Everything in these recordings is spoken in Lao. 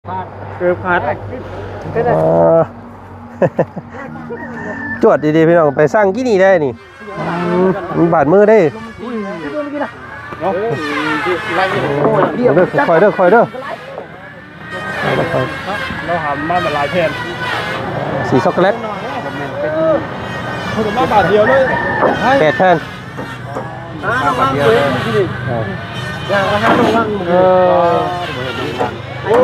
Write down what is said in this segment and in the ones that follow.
ເກີບຂາດ ເອີ ຈວດດີໆ ພີ່ນ້ອງ ໄປສັ່ງກີ້ນີ້ໄດ້ນີ້ ອືມ ມັນບາດມືເດ້ ເດີ ຄ່ອຍເດີ ຄ່ອຍເດີ ເອົາລະ ຄ່ອຍ ລາວຫາມາຫຼາຍແຜ່ນ ສີຊັອກໂກແລັດ ເພິ່ນມາບາດດຽວເລີຍ ແປດແຜ່ນ ອ່າ ເອີ ໂອ້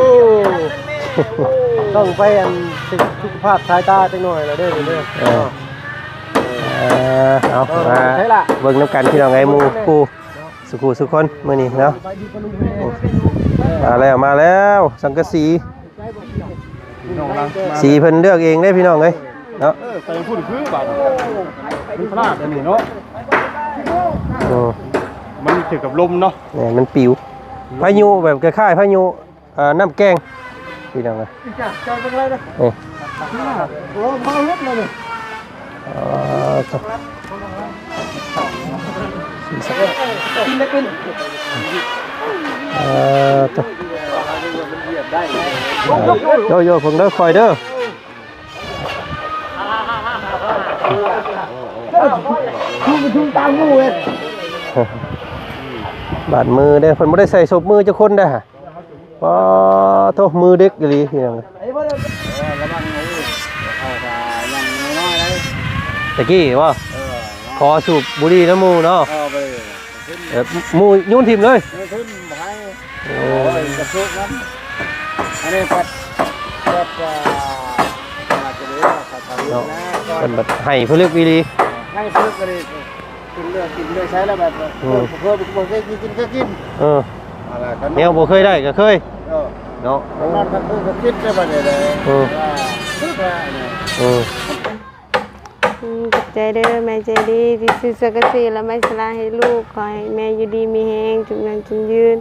ຕ້ອງໄປອັນ ສຸຂະພາບສາຍຕາຈັກໜ່ອຍລະເດີ ເດີ ເອີ ເອີ ເອົາ ເອີ ມາ ໃຊ່ລະ ເບິ່ງນຳກັນ ພີ່ນ້ອງເອີຍ ໝູ່ຄູ່ ເນາະ ສູ່ຄູ່ສູ່ຄົນມື້ນີ້ເນາະ ໂອ້ ມາແລ້ວ ມາແລ້ວ ສັງກະສີ ສີເພິ່ນເລືອກເອງເດ້ພີ່ນ້ອງເອີຍເນາະ ເອີ ໃສ່ພຸ້ນຄືບາດນີ້ ມັນພລາດອັນນີ້ເນາະ ໂອ້ ມັນຖືກກັບລົມເນາະ ແມ່ນ ມັນປິວ ພາຍຸແບບຄ້າຍໆ ພາຍຸ ເອີ ນ້ຳແກງ ພີ່ນ້ອງເອີຍ ເອີ ໂອ້ ມາເຮັດເລີຍນີ້ ເອີ ກິນໄດ້ກິນ ເອີ ໂອ້ ໂອ້ ເບິ່ງເດີ ຄ່ອຍເດີ ຄືມັນຖືກຕາງໝູເດ້ ບາດມືເດ້ ເພິ່ນບໍ່ໄດ້ໃສ່ສົບມືຈັກຄົນເດ້ ປາໂທ ມືເດັກອີ່ຫຼີພີ່ນ້ອງ ເອີ ລະວັງ ເອີ ເຂົາກະຍັງນ້ອຍໆ ເດ້ ຕະກີ້ບໍ່ ເອີ ຂໍສູບບຸຫຼີ່ນຳໝູ່ເນາະ ເອີ ໄປ ເອີ ໝູ່ໂຍນຖິ້ມເລີຍ ໂຍນຖິ້ມ ບໍ່ໃຫ້ ໂອ້ຍ ກະໂຊກນຳ ອັນນີ້ພັດ ພັດ ເອີ ເນາະ ເພິ່ນບັດໃຫ້ຜະລຶກອີ່ຫຼີ ໃຫ້ຜະລຶກອີ່ຫຼີ ກິນເລືອດກິນເລືອດໃຊ້ແລ້ວແບບ ອືມ ເພິ່ນບໍ່ເຄີຍກິນ ກິນເຄີຍກິນ ເອີ ແນວບໍ່ເຄີຍໄດ້ກໍເຄີຍ ເອີ ເນາະ ນອນກາງຄືນກໍຄິດໄດ້ບັດນີ້ແຫຼະ ເອີ ວ່າ ເອີ ອືມ ຂອບໃຈເດີແມ່ໃຈດີທີ່ຊື້ສັງກະສີ ແລະ ໄມ້ສະລາໃຫ້ລູກ ຂໍໃຫ້ແມ່ຢູ່ດີມີແຮງ ຈຸກຍືນ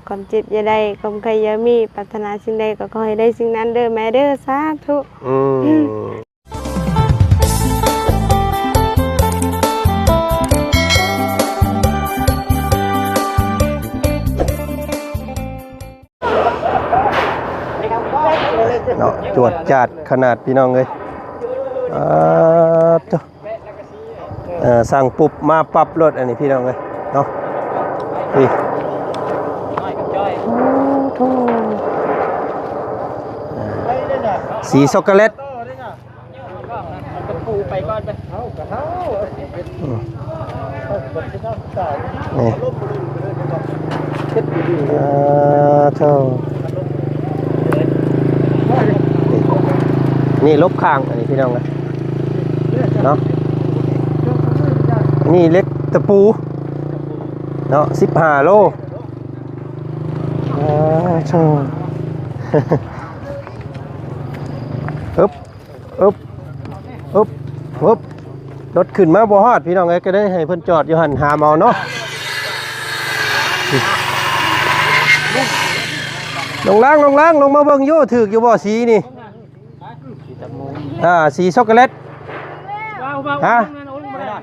ຄວາມເຈັບຢ່າໄດ້ ຄວາມໄຂ້ຢ່າມີ ປາດຖະໜາສິ່ງໃດກໍຂໍໃຫ້ໄດ້ສິ່ງນັ້ນເດີແມ່ເດີ ສາທຸ ອືມ ເນາະ ຈວດຈາດຂະໜາດພີ່ນ້ອງເອີຍ ອ່າ ໂທ້ ເອີ ສັ່ງປຸບມາປັບໂລດ ອັນນີ້ພີ່ນ້ອງເອີຍເນາະ ນີ້ ໂອ້ໂທ້ ອ່າ ສີຊັອກໂກແລັດ ຕະປູໄປກ່ອນໄປ ອືມ ນີ້ ອ່າ ໂທ້ ນີ້ ນີ້ລົບຂ້າງ ອັນນີ້ພີ່ນ້ອງເອີຍເນາະ ນີ້ເຫຼັກຕະປູເນາະ ສິບຫ້າໂລ ອ່າ ໂທ້ ອຶບ ອຶບ ອຶບ ອຶບ ລົດຂຶ້ນມາບໍ່ຮອດພີ່ນ້ອງເອີຍ ກໍໄດ້ໃຫ້ເພິ່ນຈອດຢູ່ຫັ້ນຫາມເອົາເນາະ ລົງລ່າງ ລົງລ່າງ ລົງມາເບິ່ງຢູ່ ຖືກຢູ່ບໍ່ສີນີ້ ອ່າ ສີຊັອກໂກແລັດ ຮະ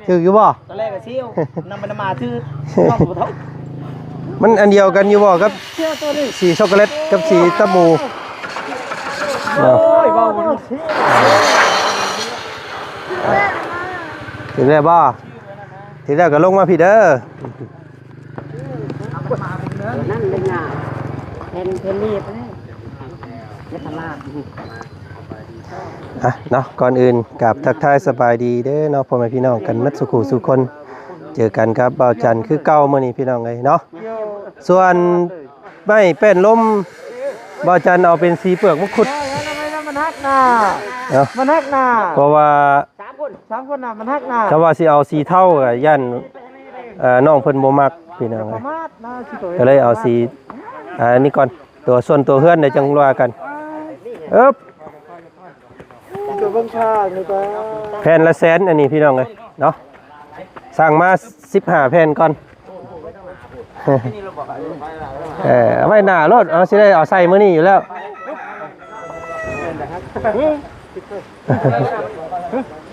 ຖືກຢູ່ບໍ່? ຕອນແລກກໍຊິເອົານຳໄປນຳມາ ຖືກ ນ້ອງບໍ່ເທົ່າ ມັນອັນດຽວກັນຢູ່ບໍ່ກັບສີຊັອກໂກແລັດກັບສີຕະໝູ? ໂອ້ຍ ເວົ້າບໍ່ຮູ້ ຖືກແລ້ວບໍ່? ຖືກແລ້ວກໍລົງມາພີ້ເດີ. ນັ້ນເລີຍຫຍ້າ ແຜ່ນ ແຜ່ນນີ້ໄປ ເຮັດຕະຫຼາດ ອ່ະເນາະ ກ່ອນອື່ນກາບທັກທາຍສະບາຍດີເດີເນາະ ພໍ່ແມ່ພີ່ນ້ອງກັນໝົດສູ່ຄູ່ສູ່ຄົນ ເຈີກັນກັບບ່າວຈັນຄືເກົ່າມື້ນີ້ພີ່ນ້ອງເອີຍເນາະ. ສ່ວນໄມ້ແປ້ນລົມ ບ່າວຈັນເອົາເປັນສີເປືອກມັງຄຸດ ມັນຫັກໜ້າ ເນາະ ມັນຫັກໜ້າ ເພາະວ່າ ສາມຄົນ ສາມຄົນນະ ມັນຫັກນະ ຖ້າວ່າຊິເອົາສີເທົາກໍຢ້ານ ເອີ ນ້ອງເພິ່ນບໍ່ມັກພີ່ນ້ອງເອີຍ ກໍເລີຍເອົາສີ ອັນນີ້ກ່ອນ ຕົວສ່ວນຕົວເຮືອນເດ ຈັ່ງວ່າກັນ. ເອີບ ເບິ່ງຂ້າງນີ້ກໍ ແຜ່ນລະແສນ ອັນນີ້ພີ່ນ້ອງເອີຍເນາະ ສັ່ງມາສິບຫ້າແຜ່ນກ່ອນ. ເອີ ເອົາໄວ້ໜ້າໂລດ ເອົາ ຊິໄດ້ເອົາໃສ່ມື້ນີ້ຢູ່ແລ້ວ.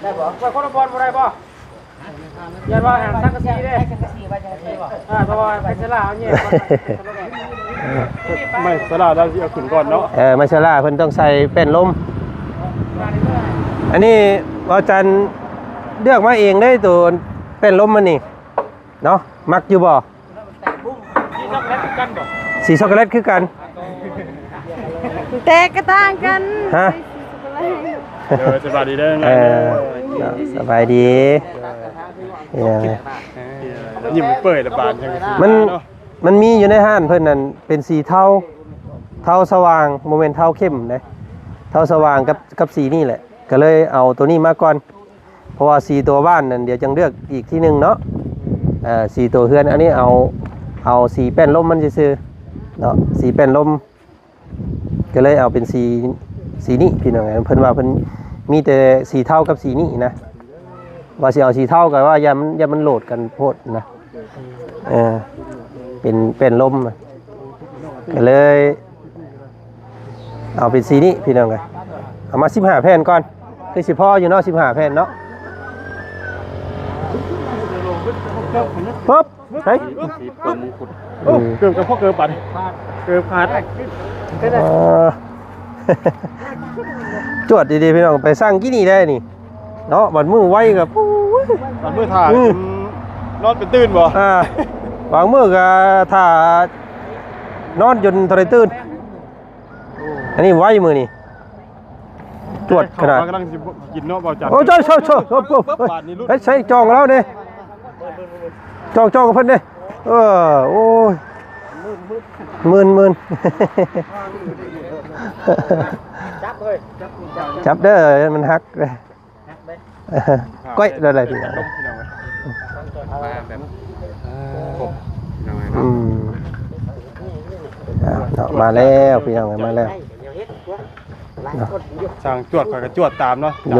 ໄດ້ບໍ່? ໄວ້ຄົນລະບ່ອນບໍ່ໄດ້ບໍ່? ຢ້ານວ່າສັງກະສີເດ້ ສັງກະສີໄວ້ ສັງກະສີບໍ່? ອ່າ ເພາະວ່າໄປສະຫຼາວແຍກ ໄມ້ສາລາລາວຊິເອົາຂຶ້ນກ່ອນເນາະ. ເອີ ໄມ້ສາລາເພິ່ນຕ້ອງໃສ່ແປ້ນລົມ. ອັນນີ້ບ່າວຈັນເລືອກມາເອງເດ້ ໂຕແປ້ນລົມມັນນີ້ເນາະ. ມັກຢູ່ບໍ່? ສີຊັອກໂກແລັດຄືກັນ. ແຕ່ກະຕ່າງກັນ. ຮະ? ເອີ ສະບາຍດີເດີ. ເອີ ເນາະ ສະບາຍດີ. ເອີ ຍິ້ມເປີຍລະບາດ. ມັນ ມັນມີຢູ່ໃນຮ້ານເພິ່ນນັ້ນເປັນສີເທົາ ເທົາສະຫວ່າງ ບໍ່ແມ່ນເທົາເຂັ້ມເດ້ ເທົາສະຫວ່າງກັບ ກັບສີນີ້ແຫຼະ ກະເລີຍເອົາໂຕນີ້ມາກ່ອນ. ເພາະວ່າສີຕົວບ້ານນັ້ນ ດຽວຈັ່ງເລືອກອີກທີໜຶ່ງເນາະ. ເອີ ສີຕົວເຮືອນ ອັນນີ້ເອົາ ເອົາສີແປ້ນລົມມັນຊື່ໆເນາະ ສີແປ້ນລົມ ກະເລີຍເອົາເປັນສີ ສີນີ້ພີ່ນ້ອງເອີຍ. ເພິ່ນວ່າເພິ່ນມີແຕ່ສີເທົາກັບສີນີ້ນະ ວ່າຊິເອົາສີເທົາກະວ່າຢ້ານມັນ ຢ້ານມັນໂຫຼດກັນໂພດນະ. ເອີ ເປັນແປ້ນລົມ ກະເລີຍ ເອົາເປັນສີນີ້ພີ່ນ້ອງເອີຍ. ເອົາມາສິບຫ້າແຜ່ນກ່ອນ ຄືຊິພໍຢູ່ເນາະ ສິບຫ້າແຜ່ນເນາະ. ປຶບ ໃສ່ ເອີ ເກືອບຈະພໍເກີບບາດ ເກີບຂາດ. ເອີ ຈວດດີໆພີ່ນ້ອງ ໄປສັ່ງກີ້ນີ້ໄດ້ນີ້ ເນາະ. ບັດມື້ໄວກໍ ໂອ້ຍ ບັດມື້ຖ້າ ອືມ ນອນເປັນຕື່ນບໍ່? ອ່າ ບາງມື້ກໍຖ້ານອນຈົນເທົ່າໃດຕື່ນ. ໂອ້ ອັນນີ້ໄວມື້ນີ້ ຈວດຂະໜາດ. ເຂົ້າມາກຳລັງຊິກິນເນາະ ບ່າວຈັນ. ໂອ້ ເຈົ້າ ເຈົ້າ ເຈົ້າ ເຈົ້າ ເຈົ້າ ບາດນີ້ຫຼຸດ ໃສ່ ໃສ່ຈອງລາວເດ້ ຈອງ ຈອງກັບເພິ່ນເດ້. ເອີ ໂອ້ຍ ມື່ນ ມື່ນ ຈັບເລີຍ ຈັບເດີ ມັນຫັກເດ້. ກ້ອຍໄດ້ໆ ພີ່ນ້ອງ ມາແບບຄົບ ພີ່ນ້ອງເອີຍ ອືມ ອ່າ ເນາະ ມາແລ້ວ ພີ່ນ້ອງເອີຍ ມາແລ້ວ. ເນາະ ສັ່ງຈວດ ຂ້ອຍກໍຈວດຕາມເນາະ. ໂຢ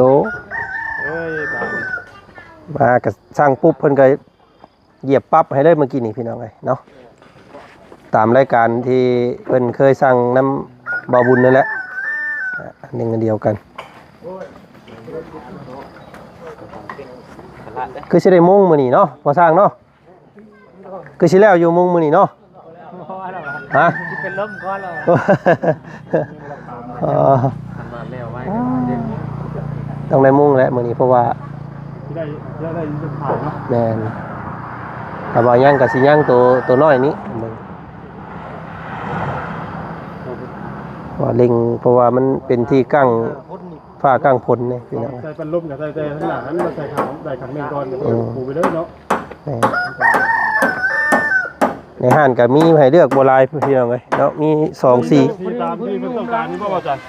ເອີຍ ບາດນີ້ ມາກໍສັ່ງປຸບ ເພິ່ນກໍ ຢຽບປັບໃຫ້ເລີຍເມື່ອກີ້ນີ້ພີ່ນ້ອງເອີຍເນາະ. ຕາມລາຍການທີ່ເພິ່ນເຄີຍສັ່ງນຳບ່າວບຸນນັ້ນແຫຼະ ອັນໜຶ່ງອັນດຽວກັນ. ຄືຊິໄດ້ມຸງມື້ນີ້ເນາະ ພໍ່ຊ່າງເນາະ? ຄືຊິແລ້ວຢູ່ມຸງມື້ນີ້ເນາະ? ຮະ? ຊິເປັນລົມກ່ອນແລ້ວ ອໍ ຕ້ອງໄດ້ມຸງແຫຼະມື້ນີ້ ເພາະວ່າ ຊິໄດ້ ຊິໄດ້ຢູ່ຈະຂາຍເນາະ. ແມ່ນ ຖ້າວ່າຍັງກໍຊິຍັງໂຕ ໂຕນ້ອຍນີ້ ເບິ່ງ ວ່າເລັ່ງ ເພາະວ່າມັນເປັນທີ່ກັ້ງຟ້າກັ້ງຝົນເດ້ພີ່ນ້ອງ. ໃສ່ປັນລົມກໍໃສ່ແຕ່ຂ້າງໜ້າຫັ້ນ ມາໃສ່ຂ້າງໃດຂ້າງໜຶ່ງກ່ອນ ເອີ ປູໄປເລີຍເນາະ. ແມ່ນ ໃນຮ້ານກໍມີໃຫ້ເລືອກບໍ່ຫຼາຍພີ່ນ້ອງເອີຍເນາະ ມີສອງສີ ຕາມທີ່ເພິ່ນຕ້ອງການນີ້ບໍ່ວ່າຊັ້ນ.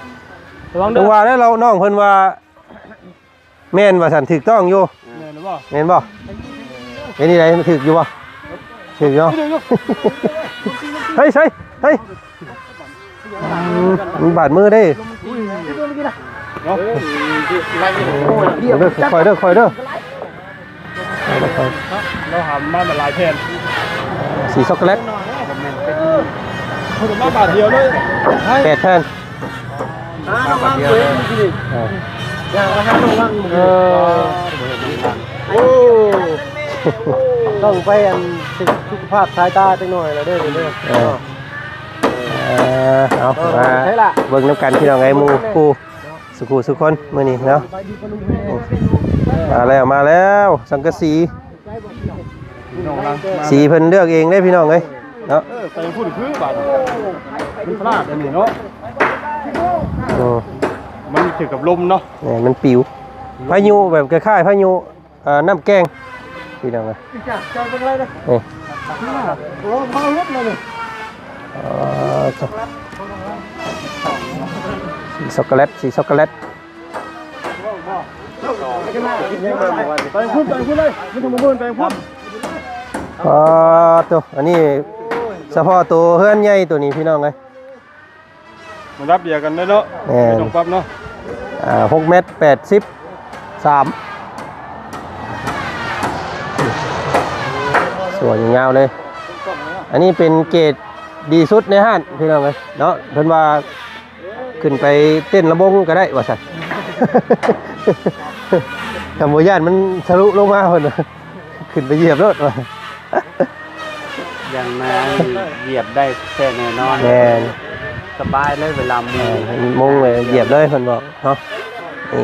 ລະວັງເດີ ເພິ່ນວ່າແລ້ວ ນ້ອງເພິ່ນວ່າ ແມ່ນວ່າຊັ້ນ ຖືກຕ້ອງຢູ່. ແມ່ນບໍ່? ແມ່ນບໍ່? ເປັນຈັ່ງໃດ ມັນຖືກຢູ່ບໍ່? ຖືກເນາະ. ເຮີ້ຍ ໃສ່ ເຮີ້ຍ ອືມ ມັນບາດມືເດ້. ເດີ ຄ່ອຍເດີ ຄ່ອຍເດີ. ເຮົາຫາມາຫຼາຍແຜ່ນ ສີຊັອກໂກແລັດ ມາບາດດຽວເລີຍ ແປດແຜ່ນ ມາບາດດຽວເລີຍ. ເອີ ຢ່າງລະຫ້າໂລລັງ. ເອີ ໂອ້ ຕ້ອງໄປອັນ ສຸຂະພາບສາຍຕາຈັກໜ້ອຍລະເດີ ເດີ. ເອີ ເອີ ເອົາ ມາເບິ່ງນຳກັນພີ່ນ້ອງເອີຍ ໝູ່ຄູ່ ສຸຂູສຸຄົນມື້ນີ້ເນາະ. ໂອ້ ມາແລ້ວ ມາແລ້ວ ສັງກະສີ ສີເພິ່ນເລືອກເອງເດ້ພີ່ນ້ອງເອີຍເນາະ. ເອີ ໄປພຸ້ນຄືບາດ ມັນພລາດອັນນີ້ເນາະ. ໂອ້ ມັນຖືກກັບລົມເນາະ. ແມ່ນ ມັນປິວ ພາຍຸ ແບບຄ້າຍໆພາຍຸ ເອີ ນ້ຳແກງພີ່ນ້ອງເອີຍ. ນີ້ ໂອ້ ເຂົາເຮັດແລ້ວນີ້ ເອີ ສີຊັອກໂກແລັດ ສີຊັອກໂກແລັດ. ໄປພຸ້ນ ໄປພຸ້ນເລີຍ ມັນຈະບໍ່ເບິ່ງ ໄປພຸ້ນ. ອໍ ໂຕ ອັນນີ້ສະເພາະໂຕເຮືອນໃຫຍ່ໂຕນີ້ພີ່ນ້ອງເອີຍ. ລະດັບດຽວກັນເດີເນາະ. ແມ່ນ ບໍ່ຕ້ອງປັບເນາະ. ອ່າ ຫົກແມັດແປດສິບສາມ ສວຍຍາວເລີຍ. ອັນນີ້ເປັນເກຣດດີສຸດໃນຮ້ານພີ່ນ້ອງເອີຍເນາະ. ເພິ່ນວ່າຂຶ້ນໄປເຕັ້ນລຳວົງກໍໄດ້ວ່າຊັ້ນ ຄັນບໍ່ຢ້ານມັນທະລຸລົງມາ ເພິ່ນວ່າ ຂຶ້ນໄປຢຽບໂລດວ່າ. ຢ່າງນັ້ນ ຢຽບໄດ້ແທ້ແນ່ນອນ. ແມ່ນ. ສະບາຍເລີຍເວລາມຸງ. ເອີ ມຸງເລີຍ ຢຽບເລີຍເພິ່ນບອກເນາະ. ນີ້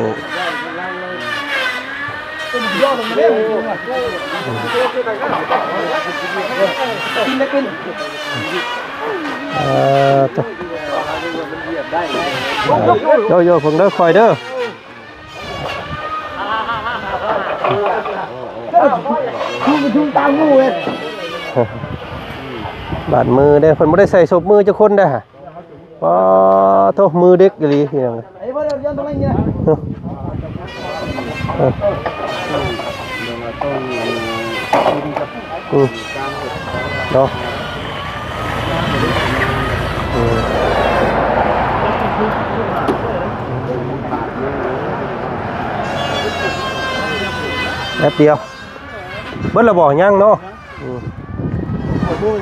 ເອີ ໂຕ ໂຍ ໂຍ ເບິ່ງເດີ ຄ່ອຍເດີ. ບາດມືເດ້ ເພິ່ນບໍ່ໄດ້ໃສ່ສົບມືຈັກຄົນເດ້. ປາໂທ ມືເດັກອີ່ຫຼີພີ່ນ້ອງ. ເນາະ. ແປັບດຽວ ເບິດແລ້ວບໍ່? ຍັງເນາະ. ອືມ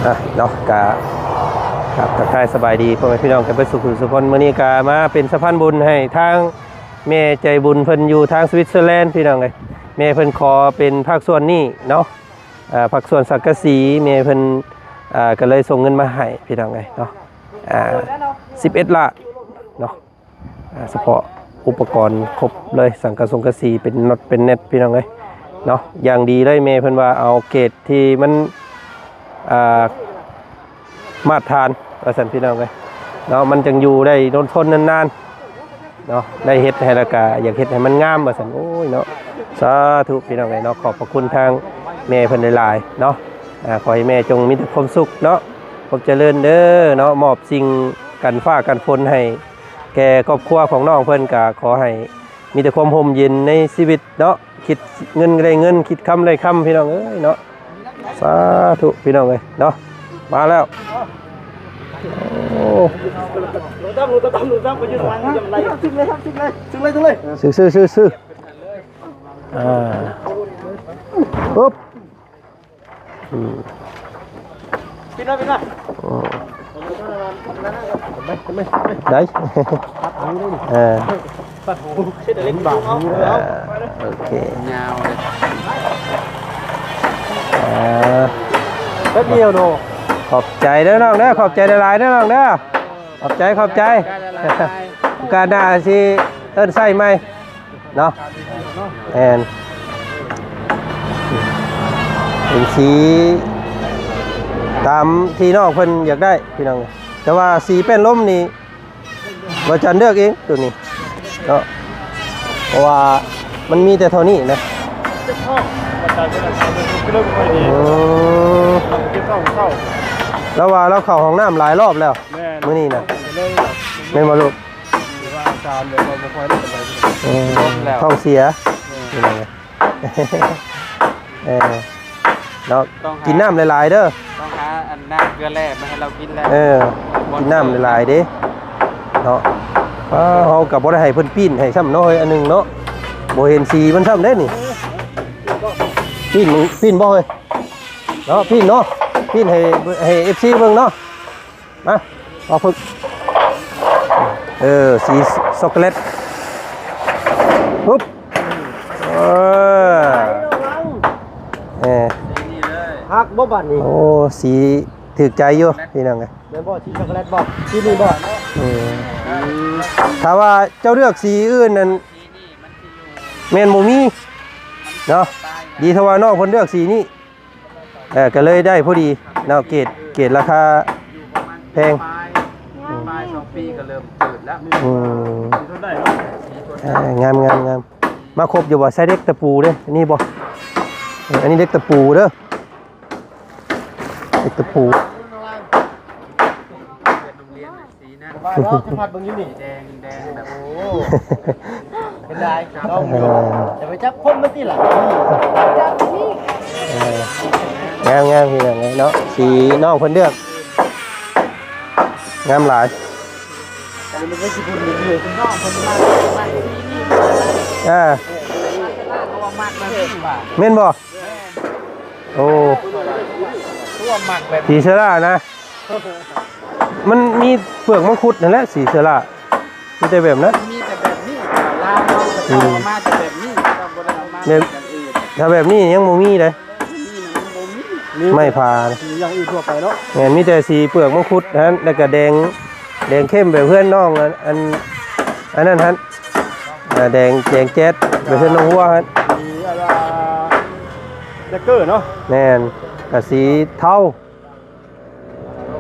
ອ່ະ ເນາະ ກະ ຄັບ ທັກທາຍສະບາຍດີພໍ່ແມ່ພີ່ນ້ອງກັນເບິດສູ່ຜູ້ສູ່ຄົນ. ມື້ນີ້ກະມາເປັນສະພານບຸນໃຫ້ທາງແມ່ໃຈບຸນເພິ່ນຢູ່ທາງສະວິດເຊີແລນ ພີ່ນ້ອງເອີຍ. ແມ່ເພິ່ນຂໍເປັນພາກສ່ວນນີ້ເນາະ ອ່າ ພາກສ່ວນສັງກະສີ ແມ່ເພິ່ນ ອ່າ ກໍເລີຍສົ່ງເງິນມາໃຫ້ ພີ່ນ້ອງເອີຍເນາະ. ອ່າ ສິບເອັດລ້ານເນາະ. ອ່າ ສະເພາະອຸປະກອນຄົບເລີຍ ສັງກະສົງກະສີ ເປັນນັອດເປັນແນັດ ພີ່ນ້ອງເອີຍເນາະ. ຢ່າງດີເລີຍ ແມ່ເພິ່ນວ່າເອົາເກຣດທີ່ມັນ ອ່າ ມາດຖານວ່າຊັ້ນ ພີ່ນ້ອງເອີຍເນາະ. ມັນຈັ່ງຢູ່ໄດ້ດົນທົນນານໆເນາະ ໄດ້ເຮັດໃຫ້ ແລ້ວກະຢາກເຮັດໃຫ້ມັນງາມວ່າຊັ້ນ. ໂອ້ຍເນາະ ສາທຸ ພີ່ນ້ອງເອີຍເນາະ. ຂອບພະຄຸນທາງແມ່ເພິ່ນຫຼາຍໆເນາະ. ອ່າ ຂໍໃຫ້ແມ່ຈົ່ງມີແຕ່ຄວາມສຸກເນາະ ຄວາມຈະເລີນເດີເນາະ. ມອບສິ່ງກັນຟ້າກັນຝົນໃຫ້ແກ່ຄອບຄົວຂອງນ້ອງເພິ່ນ ກະຂໍໃຫ້ມີແຕ່ຄວາມຮົ່ມເຢັນໃນຊີວິດເນາະ. ຄິດເງິນໄດ້ເງິນ ຄິດຄຳໄດ້ຄຳ ພີ່ນ້ອງເອີຍເນາະ. ສາທຸ ພີ່ນ້ອງເອີຍເນາະ. ມາແລ້ວ ໂອ້ ຊື້ໆໆໆ ອ່າ ປຶບ. ອືມ ປິດໜ້ອຍ ປິດໜ້ອຍ ໂອ້ ໄດ້ ເອີ ເຮັດເລັກບາດ ເອີ ໂອເຄ ຍາວເລີຍ ເອີ ແປັບດຽວເນາະ. ຂອບໃຈເດີນ້ອງເດີ ຂອບໃຈຫຼາຍໆເດີນ້ອງເດີ ຂອບໃຈ ຂອບໃຈ ໂອກາດໜ້າຊິເອີ້ນໃຊ້ໃໝ່. ເນາະ ແມ່ນ ເປັນສີຕາມທີ່ນ້ອງເພິ່ນຢາກໄດ້ ພີ່ນ້ອງ. ແຕ່ວ່າສີແປ້ນລົມນີ້ ບໍ່ຈັນເລືອກເອງໂຕນີ້ເນາະ ເພາະວ່າມັນມີແຕ່ເທົ່ານີ້ນະ. ເອີ ລາວວ່າລາວເຂົ້າຫ້ອງນ້ຳຫຼາຍຮອບແລ້ວ ມື້ນີ້ນະ ແມ່ນບໍ່ລູກ? ຫຼືວ່າອາການແບບວ່າບໍ່ຄ່ອຍໄດ້ປານໃດ ເອີ ທ້ອງເສຍ ເອີ ເນາະ ຕ້ອງຫາ ກິນນ້ຳຫຼາຍໆເດີ ຕ້ອງຫາອັນນ້ຳເກືອແຮ່ມາໃຫ້ລາວກິນແລ້ວ ເອີ ກິນນ້ຳຫຼາຍໆເດ້ເນາະ. ອ້າ ເຮົາກໍບໍ່ໄດ້ໃຫ້ເພິ່ນປີ້ນໃຫ້ຊ້ຳເນາະ ເຮີ້ຍ ອັນໜຶ່ງເນາະ ບໍ່ເຫັນສີມັນຊ້ຳເດ້ນີ້ ປີ້ນ ປີ້ນບໍ່ເຮີ້ຍ ເນາະ ປີ້ນເນາະ ປີ້ນໃຫ້ ໃຫ້ເອັຟຊີເບິ່ງເນາະ. ມາ ເອົາເພິ່ນ ເອີ ສີຊັອກໂກແລັດ ປຶບ ເອີ ເອີ ຄັກບໍ່ບາດນີ້? ໂອ້ ສີຖືກໃຈຢູ່ພີ່ນ້ອງເອີຍ ແມ່ນບໍ່? ສີຊັອກໂກແລັດບໍ່? ສີນີ້ບໍ່? ເອີ ຖ້າວ່າເຈົ້າເລືອກສີອື່ນນັ້ນ ແມ່ນບໍ່ມີເນາະ ດີເທົ່າວ່ານ້ອງເພິ່ນເລືອກສີນີ້. ເອີ ກໍເລີຍໄດ້ພໍດີເນາະ ເກດ ເກດລາຄາແພງ ປາຍສອງປີກໍເລີ່ມຈືດແລ້ວ ອືມ ເອີ ງາມໆໆ ມາຄົບຢູ່ບໍ່? ໃສ່ເຫຼັກຕະປູເດ້ ອັນນີ້ບໍ່? ເອີ ອັນນີ້ເຫຼັກຕະປູເດີ ເຫຼັກຕະປູ. ສີນັ້ນ ວ່າເນາະ ສະພັດເບິ່ງຢູ່ນີ້ ແດງ ແດງແບບ ໂອ້ ເປັນໄດ ລອງດູ ເອີ ຢ່າໄປຈັບຄົນມັນຕິລະ ຈັບນີ້ ເອີ ງາມໆ ພີ່ນ້ອງເນາະ ສີນ້ອງເພິ່ນເລືອກ ງາມຫຼາຍ ນ້ອງເພິ່ນມັກ ມັກສີນີ້ ອ່າ ເພາະວ່າມັກແບບນີ້ວ່າ ແມ່ນບໍ່? ໂອ້ ຄືວ່າມັກແບບ ສີເຊີລານະ ມັນມີເປືອກມັງຄຸດນັ້ນແຫຼະ ສີເຊີລາ ມີແຕ່ແບບນັ້ນ ມີແຕ່ແບບນີ້ ລາວເຮົາກໍເຈົ້າເອົາມາແຕ່ແບບນີ້ ເຈົ້າບໍ່ໄດ້ເອົາມາແບບ ແບບອື່ນ ຖ້າແບບນີ້ຍັງບໍ່ມີເດ້ ນີ້ນະມັນບໍ່ມີ ມີ ໄມ້ຜາ ມີຢ່າງອື່ນທົ່ວໄປເນາະ ແມ່ນ ມີແຕ່ສີເປືອກມັງຄຸດຫັ້ນ ແລ້ວກໍແດງ ແດງເຂັ້ມແບບເຮືອນນ້ອງ ອັນ ອັນ ອັນນັ້ນຫັ້ນ ອ່າ ແດງ ແດງແຈດແບບເຮືອນນ້ອງຫົວຫັ້ນ ສີອັນວ່າແຈກເກີເນາະ ແມ່ນ ກໍສີເທົາ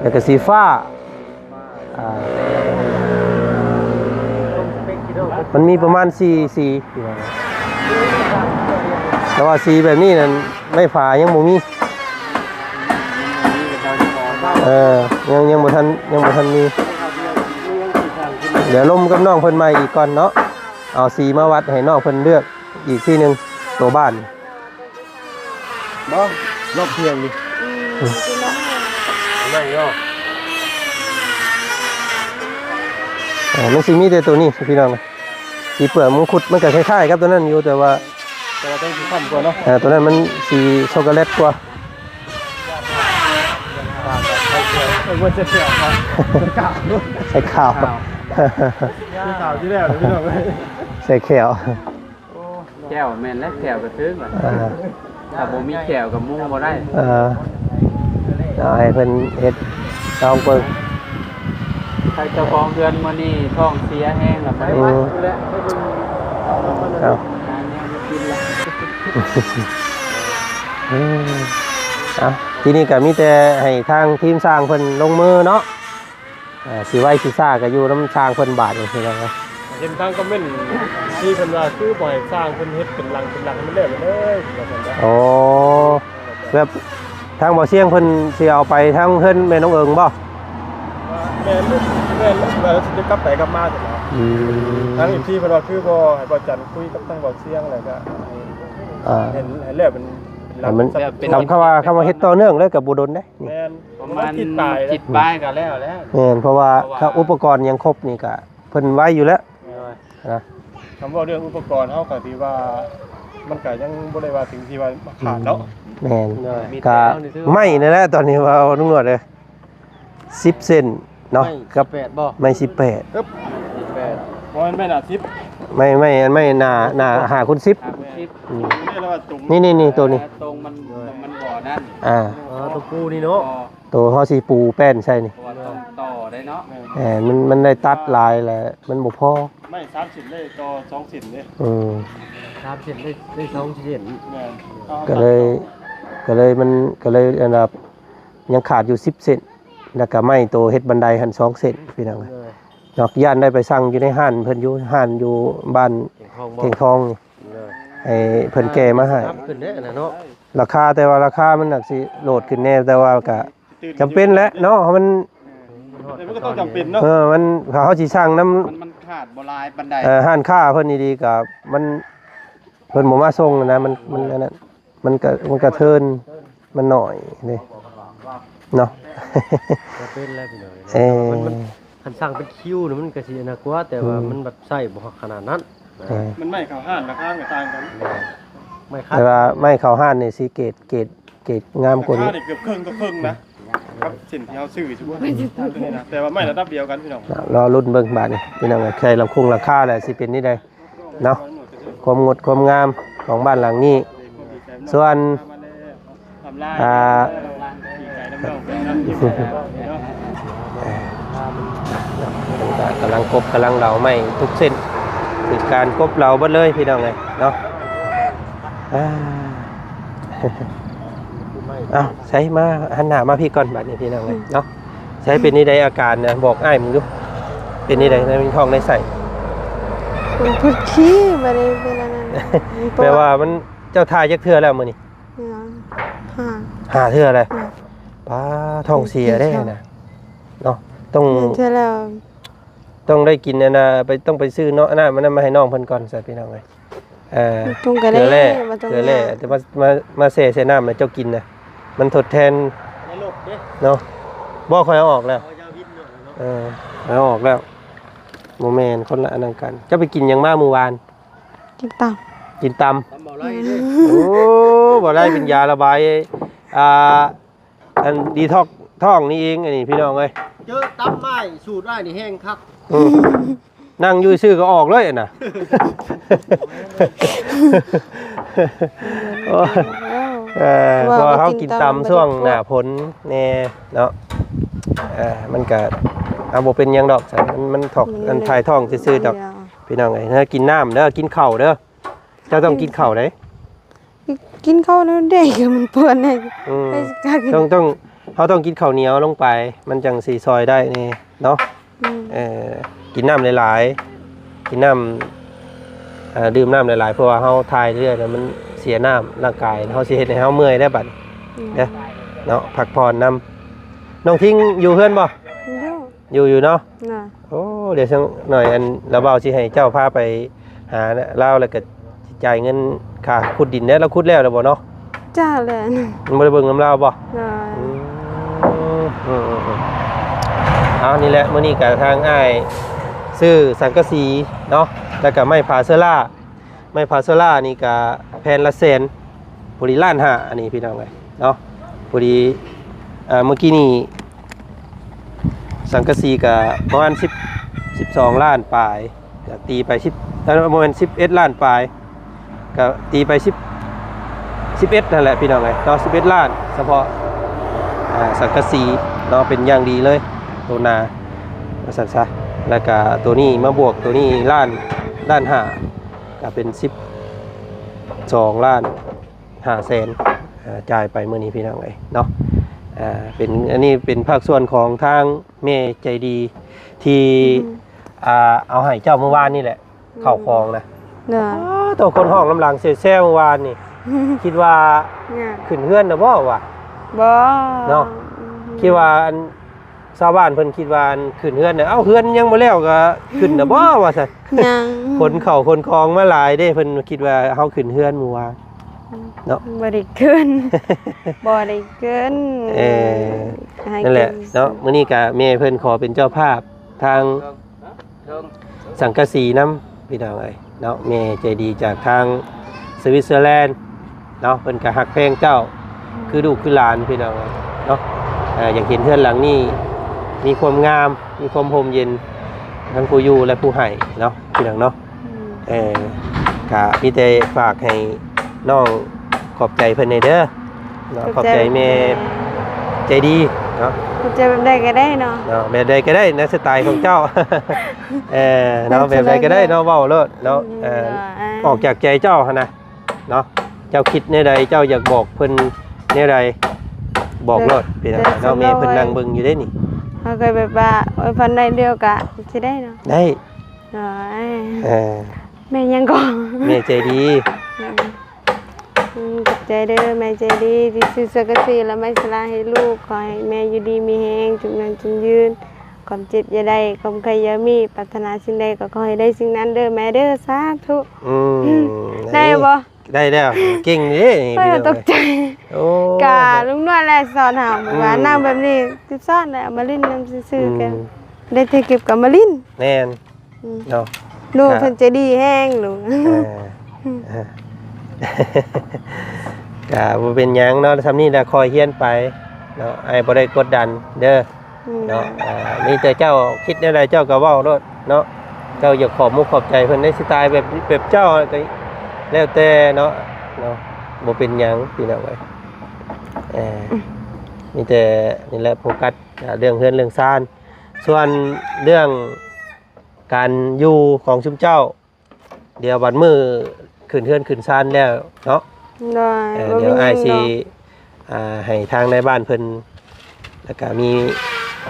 ແລ້ວກໍສີຟ້າ ອ່າ ມັນມີປະມານສີ່ສີ ແຕ່ວ່າສີແບບນີ້ນັ້ນ ໄມ້ຜາຍັງບໍ່ມີ ເອີ ຍັງ ຍັງບໍ່ທັນ ຍັງບໍ່ທັນມີ ດຽວລົມກັບນ້ອງເພິ່ນໃໝ່ອີກກ່ອນເນາະ ເອົາສີມາວັດໃຫ້ນ້ອງເພິ່ນເລືອກອີກທີໜຶ່ງ ໂຕບ້ານ. ບໍ່ ລອບທ່ຽງນີ້ ອືມ ໄມ້ເນາະ ເອີ ມັນຊິມີແຕ່ໂຕນີ້ພີ່ນ້ອງ ສີເປືອກມັງຄຸດ ມັນກໍຄ້າຍໆກັບໂຕນັ້ນຢູ່ ແຕ່ວ່າ ແຕ່ວ່າໂຕນີ້ຊິຄ້ຳກວ່າເນາະ ເອີ ໂຕນັ້ນມັນສີຊັອກໂກແລັດກວ່າ ເອີ ບໍ່ໃສ່ແຂວ ໃສ່ຂາວ ຂາວ ຂາວ ຂາວ ໃສ່ແຂວ. ໂອ້ ແກ້ວແມ່ນແລ້ວ ແກ້ວກໍຖືກລະ ອ່າ ຖ້າບໍ່ມີແກ້ວກໍມຸງບໍ່ໄດ້ ເອີ ເອົາໃຫ້ເພິ່ນເຮັດລອງເບິ່ງ ໃຫ້ເຈົ້າຂອງເຮືອນມື້ນີ້ທ້ອງເສຍແຮງລະ ອືມ ເອົາ ຫາແນວມາກິນລະ ເອີ ເອົາ ທີນີ້ກໍມີແຕ່ໃຫ້ທາງທີມຊ່າງເພິ່ນລົງມືເນາະ. ເອີ ຊິໄວຊິຊ້າກໍຢູ່ນຳຊ່າງເພິ່ນບາດນີ້ ເຫັນທາງຄອມເມັນທີ່ເພິ່ນວ່າ ຄືບໍ່ໃຫ້ຊ່າງເພິ່ນເຮັດເປັນຫຼັງເປັນຫຼັງ ໃຫ້ມັນແລ້ວໄປເລີຍ ວ່າຊັ້ນເດ້. ໂອ້ ແບບທາງບໍ່ຊຽງເພິ່ນຊິເອົາໄປທາງເຮືອນແມ່ນ້ອງເອີງບໍ່? ແມ່ນ ແມ່ນ ວ່າຊິໄດ້ກັບໄປກັບມາຊັ້ນນະ. ອືມ ທາງເອັຟຊີເພິ່ນວ່າ ຄືບໍ່ໃຫ້ບໍ່ຈັນຄຸຍກັບທາງບໍ່ຊຽງ ແລ້ວກໍໃຫ້ ອ່າ ເຮັດໃຫ້ແລ້ວເປັນຫຼັງ ໃຫ້ມັນ ເປັນ ຄຳ ຄຳວ່າ ຄຳວ່າເຮັດຕໍ່ເນື່ອງເລີຍກໍບໍ່ດົນເດ້. ແມ່ນ ປະມານ ປະມານທິດປາຍ ທິດປາຍກໍແລ້ວແຫຼະ. ແມ່ນ ເພາະວ່າ ເພາະວ່າ ຖ້າອຸປະກອນຫຍັງຄົບນີ້ກໍເພິ່ນໄວຢູ່ແລ້ວ. ໂດຍ ນະ ຄຳເວົ້າເລື່ອງອຸປະກອນເຮົາກໍຖືວ່າ ມັນກໍຍັງບໍ່ໄດ້ວ່າເຖິງທີ່ວ່າຂາດເນາະ. ອືມ ແມ່ນ ໂດຍ ກໍໄມ້ນີ້ແຫຼະ ຕອນນີ້ວ່າລຸງໜວດເອີຍ ສິບເຊັນເນາະ ໄມ້ ກັບ ສິບແປດບໍ່? ໄມ້ສິບແປດ ສິບແປດ ບໍ່ແມ່ນໄມ້ໜ້າສິບ ໄມ້ ໄມ້ ອັນໄມ້ໜ້າ ໜ້າຫ້າຄູນສິບ ຫ້າຄູນສິບ ອືມ ນີ້ ນີ້ ນີ້ ໂຕນີ້ ຕົງມັນ ມັນບໍ່ນັ້ນ ອ່າ ອໍ ຕົງປູນີ້ເນາະ ໂຕເຮົາຊິປູແປ້ນໃສ່ນີ້ ເພາະວ່າຕ້ອງຕໍ່ໄດ້ເນາະ ເອີ ມັນ ມັນໄດ້ຕັດຫຼາຍແຫຼະ ມັນບໍ່ພໍ ໄມ້ສາມເຊັນໄດ້ຕໍ່ສອງເຊັນເດ້ ອືມ ສາມເຊັນໄດ້ ໄດ້ສອງເຊັນ ແມ່ນ ກໍເລີຍ ກໍເລີຍມັນ ກໍເລີຍອັນວ່າ ຍັງຂາດຢູ່ສິບເຊັນ ແລ້ວກໍໄມ້ໂຕເຮັດບັນໄດຫັ້ນສອງເຊັນ ພີ່ນ້ອງເອີຍ ເນາະ ຢ້ານໄດ້ໄປສັ່ງຢູ່ໃນຮ້ານເພິ່ນຢູ່ ຮ້ານຢູ່ບ້ານ ແຂງທອງ ແຂງທອງນີ້ ໃຫ້ເພິ່ນແກ່ມາໃຫ້ ລາຄາ ແຕ່ວ່າລາຄາມັນໜັກຊິໂລດຂຶ້ນແດ່ ແຕ່ວ່າກໍຈຳເປັນແຫຼະເນາະ ມັນ ມັນກໍຕ້ອງຈຳເປັນເນາະ ເອີ ມັນ ເຮົາຊິສັ່ງນຳ ມັນ ມັນຂາດບໍ່ຫຼາຍປານໃດ ເອີ ຮ້ານຄ້າເພິ່ນດີໆ ກໍມັນ ເພິ່ນບໍ່ມາສົ່ງນະ ມັນ ມັນອັນນັ້ນ ມັນກະ ມັນກະເທີນ ມັນໜ້ອຍເດ້ເນາະ ກະເປັນແລ້ວພີ່ນ້ອງ ເອີ ມັນ ມັນ ຄັນສັ່ງເປັນຄິວນະ ມັນກະຊິອັນນັ້ນກວ່າ ແຕ່ວ່າ ອືມ ມັນແບບໃຊ້ບໍ່ຂະໜາດນັ້ນ ເອີ ມັນໄມ້ເຂົ້າຮ້ານລາຄາມັນກໍຕ່າງກັນ ແມ່ນ ໄມ້ ແຕ່ວ່າໄມ້ເຂົ້າຮ້ານນີ້ຊິເກດ ເກດ ເກດງາມກວ່ານີ້ ລາຄານີ້ເກືອບເຄິ່ງຕໍ່ເຄິ່ງນະ ກັບເສັ້ນທີ່ເຮົາຊື້ຢູ່ທຸກມື້ນີ້ນະ ແຕ່ວ່າໄມ້ລະດັບດຽວກັນພີ່ນ້ອງ ລໍລຸ້ນເບິ່ງບາດນີ້ພີ່ນ້ອງ ໃສ່ລຳໂຄງລາຄາແລ້ວຊິເປັນແນວໃດ ເນາະ ຄວາມງົດຄວາມງາມຂອງບ້ານຫຼັງນີ້ ສ່ວນ ອ່າ ເພິ່ນກໍກຳລັງກົບກຳລັງເຫຼົາໄມ້ທຸກເສັ້ນ ເປັນການກົບເຫຼົາເບິດເລີຍພີ່ນ້ອງເອີຍເນາະ ອ່າ ເອົາ ໃສ່ມາ ຫັນໜ້າມາພີ້ກ່ອນບາດນີ້ພີ່ນ້ອງເອີຍເນາະ. ໃສ ເປັນແນວໃດອາການນະ ບອກອ້າຍເບິ່ງດູ ເປັນແນວໃດ ໃນທ້ອງໃນໄສ້? ມັນປົວຂີ້ ບໍ່ໄດ້ເປັນອັນນັ້ນ ແປວ່າມັນ ເຈົ້າຖ່າຍຈັກເທື່ອແລ້ວມື້ນີ້? ຫ້າ ຫ້າເທື່ອແລ້ວ. ອືມ ປ້າ ທ້ອງເສຍເດ້ນະ ເນາະ ຕ້ອງ ເທື່ອແລ້ວ ຕ້ອງໄດ້ກິນອັນນ່າ ໄປ ຕ້ອງໄປຊື້ເນາະ ນ້ຳອັນນັ້ນມາໃຫ້ນ້ອງເພິ່ນກ່ອນຊະ ພີ່ນ້ອງເອີຍ. ເອີ ເກືອແຮ່ ເກືອແຮ່ ແຕ່ມາ ມາ ມາແຊ່ໃສ່ນ້ຳໃຫ້ເຈົ້າກິນນະ ມັນທົດແທນເນາະ. ບໍ່ ຂ້ອຍເອົາອອກແລ້ວ ເອີ ເອົາອອກແລ້ວ. ບໍ່ແມ່ນ ຄົນລະອັນນັ້ນກັນ. ເຈົ້າໄປກິນຫຍັງມາມື້ວານ? ກິນຕຳ ກິນຕຳ ຕຳບໍ່ໄລ່ເດ້. ໂອ້ ບໍ່ໄລ່ເປັນຢາລະບາຍ ອ່າ ອັນດີທັອກທ້ອງນີ້ເອງ ອັນນີ້ພີ່ນ້ອງເອີຍ. ເຈີຕຳອ້າຍ ສູດອ້າຍນີ້ແຮງຄັກ. ອືມ ນັ່ງຢູ່ຊື່ກໍອອກເລີຍນະ. ໂອ້ຍ ເອີ ເພາະວ່າເຮົາກິນຕຳຊ່ວງໜ້າຝົນແນ່ເນາະ. ເອີ ມັນກະ ເອົາ ບໍ່ເປັນຫຍັງດອກ ມັນ ມັນຖອກ ມັນຖ່າຍທ້ອງຊື່ໆດອກ ພີ່ນ້ອງເອີຍ. ເຮົາກິນນ້ຳເດີ ກິນເຂົ້າເດີ. ເຈົ້າຕ້ອງກິນເຂົ້າເດ້. ກິນເຂົ້າແນວໃດກໍມັນປວດແນ່. ອືມ ຕ້ອງ ຕ້ອງ ເຮົາຕ້ອງກິນເຂົ້າໜຽວລົງໄປ ມັນຈັ່ງຊິຊ່ອຍໄດ້ແນ່ເນາະ. ອືມ ເອີ ກິນນ້ຳຫຼາຍໆ ກິນນ້ຳ ເອີ ດື່ມນ້ຳຫຼາຍໆ ເພາະວ່າເຮົາຖ່າຍເລື້ອຍແລ້ວມັນເສຍນ້ຳຮ່າງກາຍ ເຮົາຊິເຮັດໃຫ້ເຮົາເມື່ອຍໄດ້ບັດ ອືມ ເດີ ເນາະ ພັກຜ່ອນນຳ. ນ້ອງທິງຢູ່ເຮືອນບໍ່? ຢູ່ ຢູ່ ຢູ່ເນາະ. ໂອ້ ດຽວສັກໜ້ອຍ ອັນ ລາວເວົ້າຊິໃຫ້ເຈົ້າພາໄປຫາລາວ ແລ້ວກໍຊິຈ່າຍເງິນຄ່າຂຸດດິນແດ່. ລາວຂຸດແລ້ວແລ້ວບໍ່ເນາະ? ຈ້າແລ້ວ ມັນບໍ່ໄດ້ເບິ່ງນຳລາວບໍ່? ອືມ ເອົາ ນີ້ແຫຼະ ມື້ນີ້ກໍທາງອ້າຍຊື້ສັງກະສີເນາະ ແລ້ວກໍໄມ້ຜາເຊື້ອລາ ໄມ້ຜາເຊື້ອລານີ້ກະແຜ່ນລະແສນ ພໍດີລ້ານຫ້າ ອັນນີ້ພີ່ນ້ອງເອີຍເນາະ. ພໍດີ ເອີ ເມື່ອກີ້ນີ້ສັງກະສີກະປະມານສິບ ສິບສອງລ້ານປາຍ ກະຕີໄປສິບ ເອີ ບໍ່ແມ່ນ ສິບເອັດລ້ານປາຍ ກະຕີໄປສິບ ສິບເອັດນັ້ນແຫຼະພີ່ນ້ອງເອີຍເນາະ ສິບເອັດລ້ານ ສະເພາະ ອາ ສັງກະສີເນາະ ເປັນຢ່າງດີເລີຍ ໂຕໜາວ່າຊັ້ນຊະ. ແລ້ວກະໂຕນີ້ມາບວກໂຕນີ້ລ້ານ ລ້ານຫ້າ ກະເປັນສິບສອງລ້ານຫ້າແສນ ເອີ ຈ່າຍໄປມື້ນີ້ພີ່ນ້ອງເອີຍເນາະ. ເປັນ ອັນນີ້ເປັນພາກສ່ວນຂອງທາງແມ່ໃຈດີທີ່ ອືມ ອາ ເອົາໃຫ້ເຈົ້າມື້ວານນີ້ແຫຼະ ອືມ ເຂົ້າຂອງນະ. ໂຕຄົນຮ້ອງນຳຫຼັງແຊວໆມື້ວານນີ້ ຄິດວ່າຂຶ້ນເຮືອນແລ້ວບໍ່ວະ? ບໍ່ ເນາະ ອືມ ຄິດວ່າອັນ ຊາວບ້ານເພິ່ນຄິດວ່າ ອັນ ຂຶ້ນເຮືອນນະ ເອົ້າ ເຮືອນຍັງບໍ່ແລ້ວກໍຂຶ້ນນະບໍ່ ວ່າຊັ້ນ. ຍັງ ຂົນເຂົ້າຂົນຂອງມາຫຼາຍເດ້ ເພິ່ນຄິດວ່າເຮົາຂຶ້ນເຮືອນມື້ວານ ອືມ ເນາະ ບໍ່ໄດ້ຂຶ້ນ ບໍ່ໄດ້ຂຶ້ນ. ເອີ ນັ້ນແຫຼະເນາະ ມື້ນີ້ກະແມ່ເພິ່ນຂໍເປັນເຈົ້າພາບທາງ ສັງກະສີນຳ ພີ່ນ້ອງເອີຍເນາະ. ແມ່ໃຈດີຈາກທາງສະວິດເຊີແລນເນາະ ເພິ່ນກະຮັກແພງເຈົ້າ ອືມ ຄືລູກຄືຫຼານ ພີ່ນ້ອງເອີຍເນາະ. ເອີ ຢາກເຫັນເຮືອນຫຼັງນີ້ມີຄວາມງາມ ມີຄວາມຮົ່ມເຢັນ ທັງຜູ້ຢູ່ ແລະ ຜູ້ໃຫ້ເນາະ ພີ່ນ້ອງເນາະ. ອືມ ເອີ ກະມີແຕ່ຝາກໃຫ້ນ້ອງຂອບໃຈເພິ່ນແດ່ເດີ. ເນາະ ຂອບໃຈ ຂອບໃຈແມ່ໃຈດີເນາະ. ຂອບໃຈແບບໃດກໍໄດ້ເນາະ ເນາະ ແບບໃດກໍໄດ້ໃນສະໄຕຂອງເຈົ້າ. ເອີ ເນາະ ແບບໃດກໍໄດ້ເນາະ ເວົ້າໂລດເນາະ. ອືມ ເອີ ເອີ ອອກຈາກໃຈເຈົ້າຫັ້ນນະເນາະ ເຈົ້າຄິດແນວໃດ ເຈົ້າຢາກບອກເພິ່ນແນວໃດ ບອກໂລດ ເອີ ພີ່ນ້ອງເນາະ. ແມ່ເພິ່ນນັ່ງເບິ່ງຢູ່ເດ້ນີ້ ເຮົາກໍແບບວ່າ ໂອ້ຍ ພັນໄດ້ດຽວກະຊິໄດ້ເນາະ ໄດ້ ໂອ້ຍ ເອີ ແມ່ຫຍັງກໍ ແມ່ໃຈດີ. ອືມ ອືມ ຂອບໃຈເດີແມ່ໃຈດີ ທີ່ຊື້ສັງກະສີ ແລະ ໄມ້ສະລາໃຫ້ລູກ. ຂໍໃຫ້ແມ່ຢູ່ດີມີແຮງ ຈຸກຍືນ ຄວາມເຈັບຢ່າໄດ້ ຄວາມໄຂ້ຢ່າມີ ປາດຖະໜາສິ່ງໃດກໍຂໍໃຫ້ໄດ້ສິ່ງນັ້ນເດີແມ່ເດີ ສາທຸ. ອືມ ໄດ້ບໍ່? ໄດ້ແລ້ວ ເກັ່ງເດ້ນີ້ ເອີ ພີ່ນ້ອງ ຕົກໃຈ. ໂອ້ ກະລຸງນວດແຫຼະສອນເຮົາ ອືມ ວ່ານັ່ງແບບນີ້ ຊິສອນແຫຼະ ເອົາມາຫຼິ້ນນຳຊື່ໆ ອືມ ກັນ ໄດ້ແຕ່ເກັບກັບມາຫຼິ້ນ. ແມ່ນ ອືມ ເນາະ ລູກ ກະ ເພິ່ນໃຈດີແຮງ ລູກ ເອີ ກະບໍ່ເປັນຫຍັງເນາະ ສ່ຳນີ້ລະຄ່ອຍຮຽນໄປເນາະ ອ້າຍບໍ່ໄດ້ກົດດັນເດີ ອືມ ເນາະ. ເອີ ມີແຕ່ເຈົ້າຄິດແນວໃດເຈົ້າກໍເວົ້າໂລດເນາະ ເຈົ້າຢາກຂອບມຸກຂອບໃຈເພິ່ນໃນສະໄຕແບບ ແບບເຈົ້າກໍແລ້ວແຕ່ເນາະ ເນາະ ບໍ່ເປັນຫຍັງພີ່ນ້ອງເອີຍ. ເອີ ອືມ ມີແຕ່ນີ້ແຫຼະ ໂຟກັສເລື່ອງເຮືອນເລື່ອງຊານ ສ່ວນເລື່ອງ ການຢູ່ຂອງຊຸມເຈົ້າ ດຽວບັດມື້ຂຶ້ນເຮືອນຂຶ້ນຊານແລ້ວເນາະ ໂດຍ ເອີ ບໍ່ມີຫຍັງດອກ ດຽວອ້າຍຊິ ອ່າ ໃຫ້ທາງນາຍບ້ານເພິ່ນ ແລ້ວກະມີ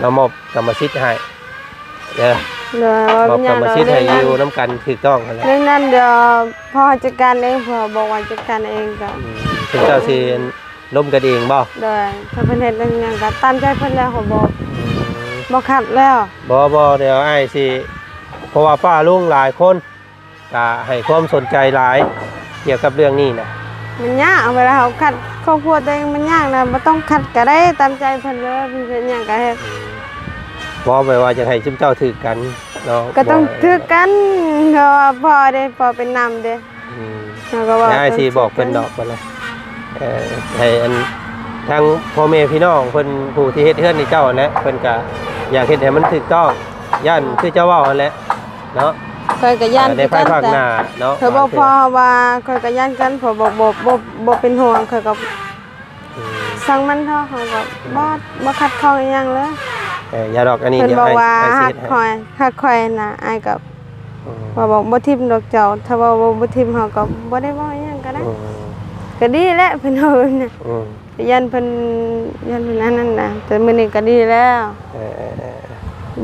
ມາມອບກຳມະສິດໃຫ້ເດີ ໂດຍ ມອບກຳມະສິດໃຫ້ຢູ່ນຳກັນຖືກຕ້ອງຫັ້ນແຫຼະ. ເລື່ອງນັ້ນດຽວພໍ່ຈັດການເອງ ພໍ່ບອກວ່າຈັດການເອງກະ ອືມ ເພິ່ນເຈົ້າຊິ ລົມກັນເອງບໍ່? ໂດຍ ຖ້າເພິ່ນເຮັດເລື່ອງຫຍັງກໍຕາມໃຈເພິ່ນແລ້ວ ເຮົາບໍ່ ອືມ ບໍ່ຂັດແລ້ວ. ບໍ່ ບໍ່ ດຽວອ້າຍຊິ ເພາະວ່າປ້າລຸງຫຼາຍຄົນກໍໃຫ້ຄວາມສົນໃຈຫຼາຍກ່ຽວກັບເລື່ອງນີ້ນະ. ມັນຍາກ ເວລາເຮົາຂັດຄອບຄົວຕົວເອງມັນຍາກນະ ບໍ່ຕ້ອງຂັດກໍໄດ້ ຕາມໃຈເພິ່ນເລີຍ ເພິ່ນເຮັດຫຍັງກໍເຮັດ. ອືມ ບໍ່ ແບບວ່າຢາກໃຫ້ຊຸມເຈົ້າຖືກກັນເນາະ ກໍຕ້ອງຖືກກັນ ເພາະວ່າພໍ່ເດ້ ພໍ່ເປັນນຳເດ້. ອືມ ເຮົາກໍເວົ້າ ດຽວອ້າຍຊິບອກເພິ່ນດອກ ເພິ່ນລະ ເອີ ໃຫ້ອັນ ທາງພໍ່ແມ່ພີ່ນ້ອງເພິ່ນ ຜູ້ທີ່ເຮັດເຮືອນໃຫ້ເຈົ້າຫັ້ນແຫຼະ ເພິ່ນກະຢາກເຮັດໃຫ້ມັນຖືກຕ້ອງ ຢ້ານຄືເຈົ້າເວົ້າຫັ້ນແຫຼະ ເນາະ ຂ້ອຍກໍຢ້ານ ໃນພາຍພາກໜ້າເນາະ ຄືກັນ ຂ້ອຍບໍ່ພໍວ່າ ຂ້ອຍກໍຢ້ານກັນ ເພາະບໍ່ ບໍ່ ບໍ່ ບໍ່ເປັນຫ່ວງ ຂ້ອຍກໍ ອືມ ຊ່າງມັນເຖາະ ເຮົາກໍບໍ່ ບໍ່ຂັດຂ້ອງອີ່ຫຍັງເລີຍ. ເອີ ຢ່າດອກ ອັນນີ້ ເພິ່ນບອກວ່າ ອ້າຍ ອ້າຍຊິເຮັດໃຫ້ ຮັກຂ້ອຍນະ ອ້າຍກໍ ອືມ ວ່າບໍ່ ບໍ່ຖິ້ມດອກເຈົ້າ ຖ້າວ່າບໍ່ ບໍ່ຖິ້ມ ເຮົາກໍບໍ່ໄດ້ເວົ້າອີ່ຫຍັງກໍໄດ້ ອືມ ກໍດີແຫຼະ ເພິ່ນເວົ້າແບບນັ້ນ ອືມ ຢ້ານເພິ່ນ ຢ້ານເພິ່ນອັນນັ້ນນະ ແຕ່ມື້ນີ້ກໍດີແລ້ວ ເອີ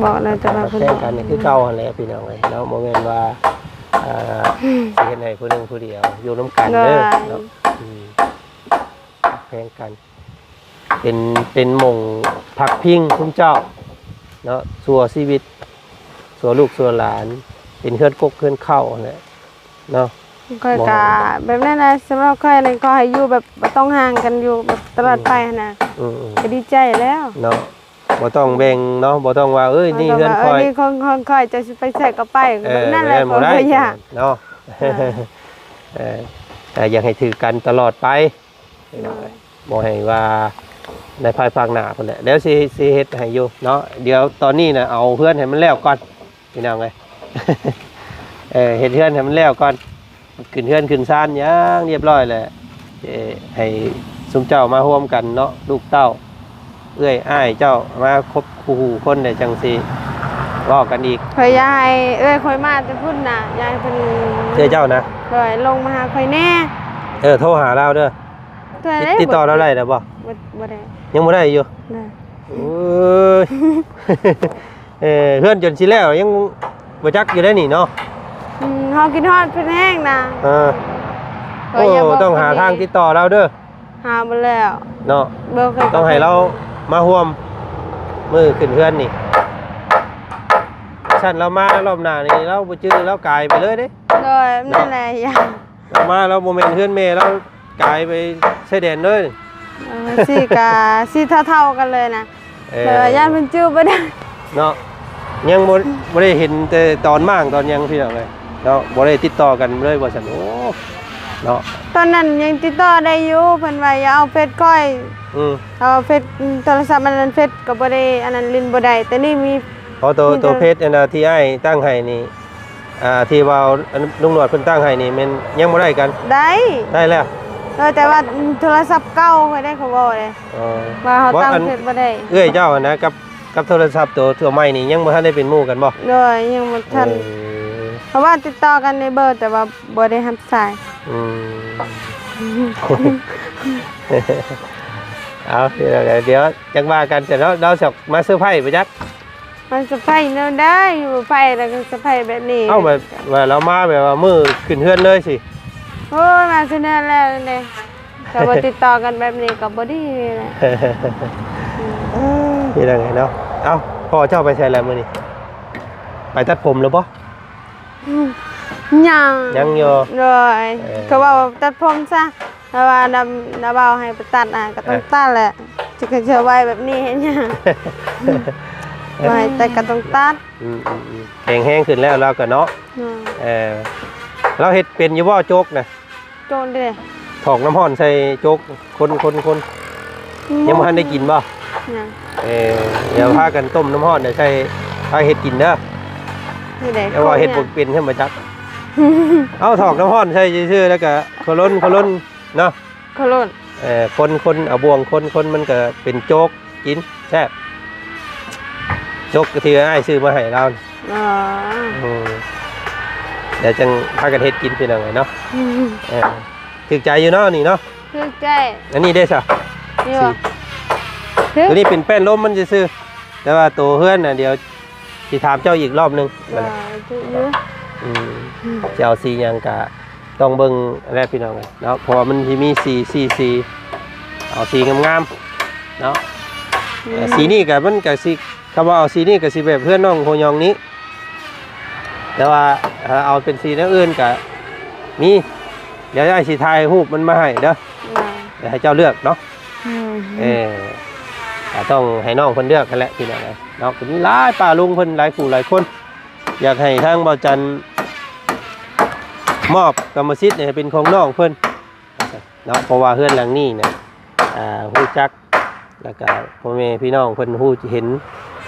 ບອກແລ້ວ ແຕ່ວ່າເພິ່ນ ແຕ່ກໍແພງກັນຄືເກົ່າຫັ້ນແຫຼະ ພີ່ນ້ອງເອີຍເນາະ ບໍ່ແມ່ນວ່າ ເອີ ຊິເຮັດໃຫ້ຜູ້ໜຶ່ງຜູ້ດຽວ ຢູ່ນຳກັນເດີເນາະ ອືມ ແພງກັນ ເປັນ ເປັນໝ່ອງພັກພິງຊຸມເຈົ້າເນາະ ຊົ່ວຊີວິດ ຊົ່ວລູກຊົ່ວຫຼານ ເປັນເຮືອນກົກເຮືອນເຄົ້າຫັ້ນແຫຼະເນາະ. ຂ້ອຍກະແບບນັ້ນແຫຼະ ສຳລັບຂ້ອຍນັ້ນ ຂໍໃຫ້ຢູ່ແບບບໍ່ຕ້ອງຫ່າງກັນ ຢູ່ແບບຕະຫຼອດໄປຫັ້ນນະ ອືມ ກໍດີໃຈແລ້ວເນາະ ບໍ່ຕ້ອງແບ່ງເນາະ ບໍ່ຕ້ອງວ່າ ເອີຍ ນີ້ເຮືອນຂ້ອຍ ເອີຍ ນີ້ຂອງ ຂອງຂ້ອຍ ເຈົ້າຊິໄປໃສກໍໄປ ແບບນັ້ນແຫຼະ ເອີຍ ບໍ່ຢາກເນາະ ເອີ ເອີ ຢາກໃຫ້ຖືກກັນຕະຫຼອດໄປ ພີ່ນ້ອງເອີຍ ບໍ່ໃຫ້ວ່າໃນພາຍພາກໜ້າພຸ້ນແຫຼະ ດຽວຊິ ຊິເຮັດໃຫ້ຢູ່ເນາະ ດຽວຕອນນີ້ນະ ເອົາເຮືອນໃຫ້ມັນແລ້ວກ່ອນ ພີ່ນ້ອງເອີຍ ເອີ ເຮັດເຮືອນໃຫ້ມັນແລ້ວກ່ອນ ຂຶ້ນເຮືອນຂຶ້ນຊານຢ່າງຮຽບຮ້ອຍແຫຼະ ເອີ ໃຫ້ຊຸມເຈົ້າມາຮ່ວມກັນເນາະ ລູກເຕົ້າ ເອື້ອຍອ້າຍເຈົ້າ ມາຄົບຄູ່ຫູຄົນ ແລ້ວຈັ່ງຊິເວົ້າກັນອີກ. ຂ້ອຍຢາກໃຫ້ເອື້ອຍຂ້ອຍມາແຕ່ພຸ້ນນະ ຢາກໃຫ້ເພິ່ນ ເອື້ອຍເຈົ້ານະ ໂດຍ ລົງມາຫາຂ້ອຍແດ່. ເອີ ໂທຫາລາວເດີ ຕິດ ຕິດຕໍ່ລາວໄດ້ແລ້ວບໍ່? ບໍ່ ບໍ່ໄດ້ ຍັງບໍ່ໄດ້ຢູ່ ໂອ້ຍ ເອີ ເຮືອນຈົນຊິແລ້ວ ຍັງບໍ່ຈັກຢູ່ໄດ໋ນີ້ເນາະ ອືມ ເຮົາຄິດຮອດເພິ່ນແຮງນະ ເອີ ໂອ້ ຕ້ອງຫາທາງຕິດຕໍ່ລາວເດີ ຫາບໍ່ແລ້ວເນາະ ຕ້ອງໃຫ້ລາວມາຮ່ວມມື້ຂຶ້ນເຮືອນນີ້ ຊັ້ນລາວມາລອບໜ້ານີ້ ລາວບໍ່ຈື່ ລາວກາຍໄປເລີຍເດ້ ໂດຍ ນັ້ນແຫຼະ ຢ້ານ ລາວມາ ລາວບໍ່ແມ່ນເຮືອນແມ່ ລາວກາຍໄປຊາຍແດນເລີຍ ເອີ ຊິກະ ຊິເທົ່າໆກັນເລີຍນະ ເອີ ເອີ ຢ້ານເພິ່ນຈື່ບໍ່ໄດ້ເນາະ ຍັງບໍ່ ບໍ່ໄດ້ເຫັນແຕ່ຕອນມ້າງຕອນຫຍັງ ພີ່ນ້ອງເອີຍເນາະ ບໍ່ໄດ້ຕິດຕໍ່ກັນເລີຍວ່າຊັ້ນ ໂອ້ ເນາະ ຕອນນັ້ນຍັງຕິດຕໍ່ໄດ້ຢູ່ ເພິ່ນວ່າຢ່າເອົາເຟສຂ້ອຍ ອືມ ເອົາເຟສ ໂທລະສັບອັນນັ້ນ ເຟສກໍບໍ່ໄດ້ ອັນນັ້ນຫຼິ້ນບໍ່ໄດ້ ແຕ່ນີ້ມີ ເພາະໂຕ ມີໂຕ ໂຕເຟສອັນທີ່ອ້າຍຕັ້ງໃຫ້ນີ້ ອ່າ ທີ່ວ່າລຸງໜວດເພິ່ນຕັ້ງໃຫ້ນີ້ແມ່ນຍັງບໍ່ໄດ້ກັນ? ໄດ້ ໄດ້ແລ້ວ ເອີ ແຕ່ວ່າໂທລະສັບເກົ່າຂ້ອຍໄດ້ ເຂົາເວົ້າເດ້ ເອີ ວ່າເຮົາຕັ້ງເຟສບໍ່ໄດ້ ເອື້ອຍເຈົ້າຫັ້ນນະ ກັບ ກັບໂທລະສັບໂຕ ໂຕໃໝ່ນີ້ຍັງບໍ່ທັນໄດ້ເປັນໝູ່ກັນບໍ່? ໂດຍ ຍັງບໍ່ທັນ ເອີ ເພາະວ່າຕິດຕໍ່ກັນໃນເບີ ແຕ່ວ່າບໍ່ໄດ້ຮັບສາຍ ອືມ ເອົາ ດຽວ ດຽວຈັ່ງວ່າກັນຊະເນາະ ເຮົາຊິມາເຊີໄພບໍ່ຈັກ ມັນສະໄພແນວໃດ ບໍ່ໄພແລ້ວກໍສະໄພແບບນີ້ ເອົ້າ ແບບວ່າລາວມາແບບວ່າມື້ຂຶ້ນເຮືອນເລີຍຊິ ໂອ້ຍ ມາຂຶ້ນເຮືອນແລ້ວເດ້ ຖ້າວ່າຕິດຕໍ່ກັນແບບນີ້ກໍບໍ່ດີແຫຼະ ເອີ ເຮັດຈັ່ງໃດເນາະ ເອົ້າ ພໍ່ເຈົ້າໄປໃສແລ້ວມື້ນີ້ ໄປຕັດຜົມແລ້ວບໍ່? ຍັງ ຍັງຢູ່ ໂດຍ ເອີ ເຂົາເວົ້າຕັດຜົມຊະ ແຕ່ວ່ານ້າ ນ້າບ່າວໃຫ້ໄປຕັດ ອ່າ ກໍຕ້ອງ ເອີ ຕັດແຫຼະ ຈະເຊື່ອໄວ້ແບບນີ້ເຮັດຫຍັງ ບໍ່ໃຫ້ຕັດກໍຕ້ອງຕັດ ອືມໆໆ ແຂງແຮງຂຶ້ນແລ້ວລາວກໍເນາະ ອືມ ເອີ ລາວເຮັດເປັນຢູ່ບໍ່ໂຈກນະ? ໂຈກເດ້ ຖອກນ້ຳຮ້ອນໃສ່ໂຈກ ຄົນໆໆ ອືມ ຍັງບໍ່ທັນໄດ້ກິນບໍ່? ຍັງ ເອີ ດຽວພາກັນຕົ້ມນ້ຳຮ້ອນໃສ່ ພາເຮັດກິນເດີ ນີ້ເດ້ ແຕ່ວ່າເຮັດບໍ່ເປັນ ເຮັດບໍ່ຈັກ ເອົາຖອກນ້ຳຮ້ອນໃສ່ຊື່ໆ ແລ້ວກໍຄົນໆ ເນາະ ຄົນ ເອີ ຄົນໆ ເອົາບ່ວງຄົນໆ ມັນກໍເປັນໂຈກກິນແຊບ ໂຈກທີ່ອ້າຍຊື້ມາໃຫ້ລາວ ອໍ ອືມ ດຽວຈັ່ງພາກັນເຮັດກິນ ພີ່ນ້ອງເອີຍເນາະ ອືມ ເອີ ຖືກໃຈຢູ່ເນາະນີ້ເນາະ ຖືກໃຈ ອັນນີ້ເດ້ຊະ ນີ້ຫວາ ໂຕນີ້ເປັນແປ້ນລົມມັນຊື່ໆ ແຕ່ວ່າໂຕເຮືອນນະ ດຽວຊິຖາມເຈົ້າອີກລອບໜຶ່ງ ວ່າຖືກຢູ່ ອືມ ອືມ ຊິເອົາສີຫຍັງກະ ຕ້ອງເບິ່ງແຫຼະພີ່ນ້ອງເອີຍເນາະ ເພາະວ່າມັນຊິມີສີ່ ສີ່ສີ ເອົາສີງາມໆເນາະ ອືມ ເອີ ສີນີ້ກະ ມັນກະຊິ ຄຳວ່າເອົາສີນີ້ກະຊິແບບເຮືອນນ້ອງໂຮຍອງນີ້ ແຕ່ວ່າຖ້າເອົາເປັນສີແນວອື່ນກະມີ ດຽວອ້າຍຊິຖ່າຍຮູບມັນມາໃຫ້ເດີ ດຽວໃຫ້ເຈົ້າເລືອກເນາະ ອືມ ເອີ ກະຕ້ອງໃຫ້ນ້ອງເພິ່ນເລືອກຫັ້ນແຫຼະພີ່ນ້ອງເອີຍເນາະ ກໍມີຫຼາຍປ້າລຸງເພິ່ນຫຼາຍຄູ່ຫຼາຍຄົນ ຢາກໃຫ້ທາງບ່າວຈັນມອບກຳມະສິດໃຫ້ເປັນຂອງນ້ອງເພິ່ນເນາະ ເພາະວ່າເຮືອນຫຼັງນີ້ນະ ອ່າ ຮູ້ຈັກ ແລ້ວກະພໍ່ແມ່ພີ່ນ້ອງເພິ່ນຮູ້ເຫັນ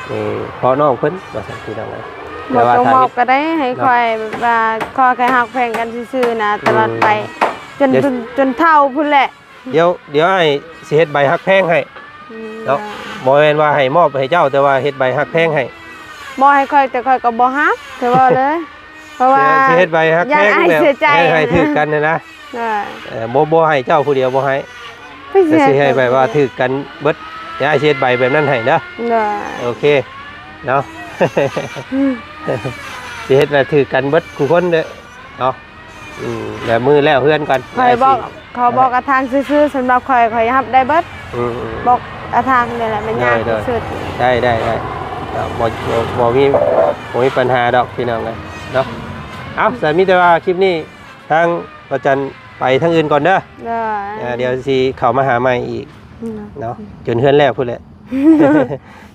ເອີ ເພາະນ້ອງເພິ່ນວ່າຊັ້ນ ພີ່ນ້ອງເອີຍ ແຕ່ວ່າ ບໍ່ຕ້ອງມອບກໍໄດ້ ໃຫ້ ເນາະ ຂ້ອຍແບບວ່າ ຂໍແຄ່ຮັກແພງກັນຊື່ໆນະ ອືມ ຕະຫຼອດໄປ ຈົນ ດຽວ ຈົນ ຈົນເຖົ້າພຸ້ນແຫຼະ. ດຽວ ດຽວອ້າຍຊິເຮັດໃບຮັກແພງໃຫ້ ອືມ ເນາະ ບໍ່ແມ່ນວ່າໃຫ້ມອບໃຫ້ເຈົ້າ ແຕ່ວ່າເຮັດໃບຮັກແພງໃຫ້ ມອບໃຫ້ຂ້ອຍ ແຕ່ຂ້ອຍກໍບໍ່ຮັກ ແຕ່ວ່າເລີຍ ເພາະວ່າ ຊິ ຊິເຮັດໃບຮັກແພງ ຢ້ານອ້າຍ ແບບ ເສຍໃຈ ໃຫ້ ໃຫ້ຖືກກັນຫັ້ນນະ ເອີ ເອີ ບໍ່ ບໍ່ໃຫ້ເຈົ້າຜູ້ດຽວ ບໍ່ໃຫ້ ແຕ່ຊິໃຫ້ແບບວ່າຖືກກັນເບິດ ດຽວອ້າຍຊິເຮັດໃບແບບນັ້ນໃຫ້ເດີ ໂອເຄເນາະ ອືມ ຊິເຮັດໃຫ້ຖືກກັນເບິດຄູ່ຄົນເດີເນາະ ອືມ ແລ້ວມື້ແລ້ວເຮືອນກ່ອນ ຂ້ອຍບອກ ຊິ ຂໍບອກອາທາງຊື່ໆ ສຳລັບຂ້ອຍ ຂ້ອຍຮັບໄດ້ເບິດ ອືມໆ ບອກອາທາງນີ້ແຫຼະ ແມ່ນຍາກທີ່ສຸດ ໄດ້ໆໆ ບໍ່ ບໍ່ ບໍ່ມີ ບໍ່ມີປັນຫາດອກພີ່ນ້ອງເອີຍເນາະ ເອົ້າ ສະ ມີແຕ່ວ່າຄລິບນີ້ ທາງວ່າຈັນໄປທາງອື່ນກ່ອນເດີ ເອີ ດຽວຊິເຂົ້າມາຫາໃໝ່ອີກ ເນາະ ເນາະ ຈົນເຮືອນແລ້ວພຸ້ນແຫຼະ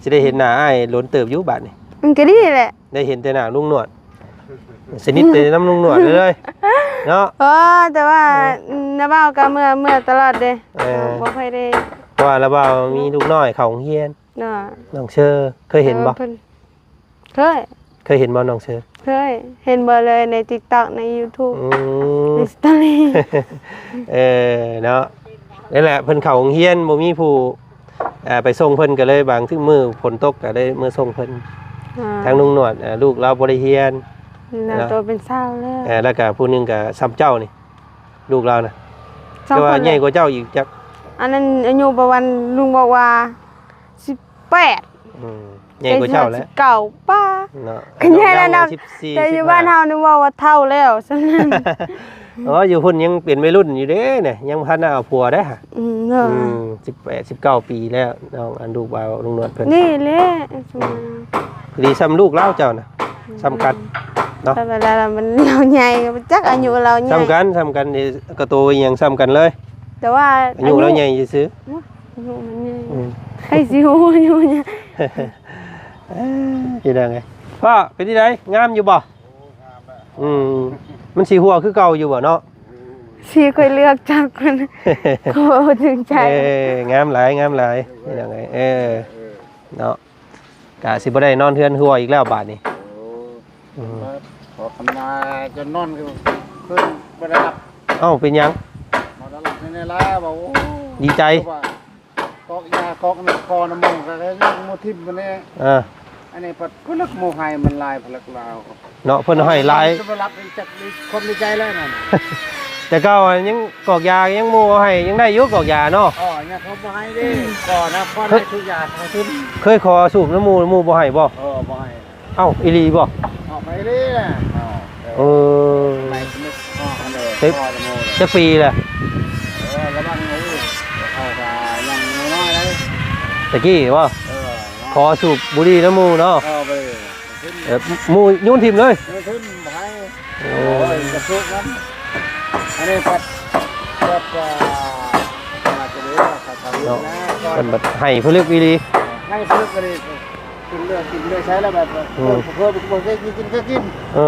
ຊິໄດ້ເຫັນໜ້າອ້າຍດົນເຕີບຢູ່ບາດນີ້ ມັນກໍດີແຫຼະ ໄດ້ເຫັນແຕ່ໜ້າລຸງໜວດ ສະໜິດແຕ່ນຳລຸງໜວດເລີຍເນາະ ເອີ ແຕ່ວ່າ ເອີ ອືມ ນ້າບ່າວກໍເມືອ ເມືອຕະຫຼອດເດ້ ເອີ ບໍ່ຄ່ອຍໄດ້ ເພາະວ່າລາວບ່າວມີລູກນ້ອຍເຂົ້າໂຮງຮຽນ ເນາະ ນ້ອງເຊີ ເຄີຍເຫັນບໍ່? ເອີ ເພິ່ນ ເຄີຍ ເຄີຍເຫັນບໍ່ນ້ອງເຊີ? ເຄີຍ ເຫັນເບິດເລີຍໃນຕິກຕັອກ ໃນຢູທູບ ອືມ ໃນສະຕໍຣີ ເອີ ເນາະ ນັ້ນແຫຼະ ເພິ່ນເຂົ້າໂຮງຮຽນ ບໍ່ມີຜູ້ ອ່າ ໄປສົ່ງເພິ່ນ ກໍເລີຍບາງມື້ຝົນຕົກກໍໄດ້ເມືອສົ່ງເພິ່ນ ອ່າ ທາງລຸງໜວດ ອ່າ ລູກລາວບໍ່ໄດ້ຮຽນ ແລ້ວ ເນາະ ໂຕເປັນສາວແລ້ວ ເອີ ແລ້ວກໍຜູ້ໜຶ່ງກໍສ່ຳເຈົ້ານີ້ ລູກລາວນະ ແຕ່ວ່າໃຫຍ່ກວ່າເຈົ້າອີກຈັກ ອັນນັ້ນອາຍຸປະມານ ລຸງບອກວ່າ ສິບແປດ ອືມ ໃຫຍ່ກວ່າເຈົ້າແລ້ວ ສິບເກົ້າປາຍເນາະ ກໍໃຫຍ່ແລ້ວເນາະ ສິບສີ່ ແຕ່ຢູ່ບ້ານເຮົານີ້ເວົ້າວ່າເຖົ້າແລ້ວຊັ້ນ ອໍ ຢູ່ພຸ້ນຍັງເປັນໄວລຸ້ນຢູ່ເດ້ນະ ຍັງບໍ່ທັນໄດ້ເອົາຜົວເດ້ ອືມ ເນາະ ອືມ ສິບແປດ ສິບເກົ້າປີແລ້ວ ນ້ອງ ອັນລູກບ່າວລຸງໜວດເພິ່ນ ນີ້ແຫຼະ ອືມ ພໍດີສ່ຳລູກລາວເຈົ້ານະ ສ່ຳກັນເນາະ ເວລາມັນ ລາວໃຫຍ່ ຈັກອາຍຸລາວໃຫຍ່ ສ່ຳກັນ ສ່ຳກັນ ກະໂຕອີ່ຫຍັງສ່ຳກັນເລີຍ ແຕ່ວ່າອາຍຸລາວໃຫຍ່ຊື່ໆ ອາຍຸມັນໃຫຍ່ ອືມ ໃຜຊິຮູ້ອາຍຸໃຫຍ່ ເອີ ພີ່ນ້ອງເອີຍ ພໍ່ເປັນຈັ່ງໃດ ງາມຢູ່ບໍ່? ໂອ້ ງາມແລ້ວ ອືມ ມັນຊິຮົ່ວຄືເກົ່າຢູ່ບໍ່ເນາະ? ຊິຄ່ອຍເລືອກຈັກມັນ ກໍບໍ່ຖືກໃຈ ເອີ ງາມຫຼາຍ ງາມຫຼາຍ ພີ່ນ້ອງເອີຍ ເອີ ເອີ ເນາະ ກະຊິບໍ່ໄດ້ນອນເຮືອນຮົ່ວອີກແລ້ວບາດນີ້ ໂອ້ ອືມ ພໍຄຳນາຈະນອນຄືນບໍ່ໄດ້ຫຼັບ ເອົ້າ ເປັນຫຍັງ? ບໍ່ໄດ້ຫຼັບແນ່ໆລະ ວ່າ ໂອ້ ດີໃຈ ວ່າ ກອກຢາກອກນ້ຳຄໍນ້ຳໝູກ ກໍຍັງບໍ່ຖິ້ມມັນແນ່ ເອີ ອັນນີ້ພັດຜະລຶກໝູ່ໄຫ້ມັນຫຼາຍ ຜະລຶກລາວເນາະ ເພິ່ນໃຫ້ຫຼາຍ ຈະໄປລັບຈັກຄົນໃນໃຈແລ້ວນັ້ນ ແຕ່ເກົ່າຍັງກອກຢາຍັງໝູ່ໃຫ້ ຍັງໄດ້ຢູ່ກອກຢາເນາະ ອໍ ຍັງເຂົາບໍ່ໃຫ້ເດ້ ອືມ ກໍນະ ພໍໄດ້ສູບຢາເຂົາຖິ້ມ ເຄີຍຂໍສູບນຳໝູ່ ໝູ່ບໍ່ໃຫ້ບໍ່? ເອີ ບໍ່ໃຫ້ ເອົ້າ ອີ່ຫຼີບໍ່? ອອກໄປເລີຍນະ ເອີ ເອີ ໄປສະໜຶກ ອໍ ອັນເດີ ຈັກປີລະ? ເອີ ລະວັງເຂົາກໍຍັງນ້ອຍໆ ຕະກີ້ບໍ່? ເອີ ຂໍສູບບຸຫຼີ່ນຳໝູ່ເນາະ ເອີ ໝູ່ໂຍນຖິ້ມເລີຍ ໂຍນຖິ້ມບໍ່ໃຫ້ ໂອ້ຍ ກະສູບນຳ ອັນນີ້ພັດ ພັດ ເອີ ເນາະ ເພິ່ນບັດໃຫ້ຜະລຶກອີ່ຫຼີ ໃຫ້ຜະລຶກອີ່ຫຼີ ກິນເລືອດ ກິນເລືອດໃຊ້ແລ້ວແບບ ອືມ ເພິ່ນ ເພິ່ນບໍ່ເຄີຍກິນ ກິນ ເຄີຍກິນ ເອີ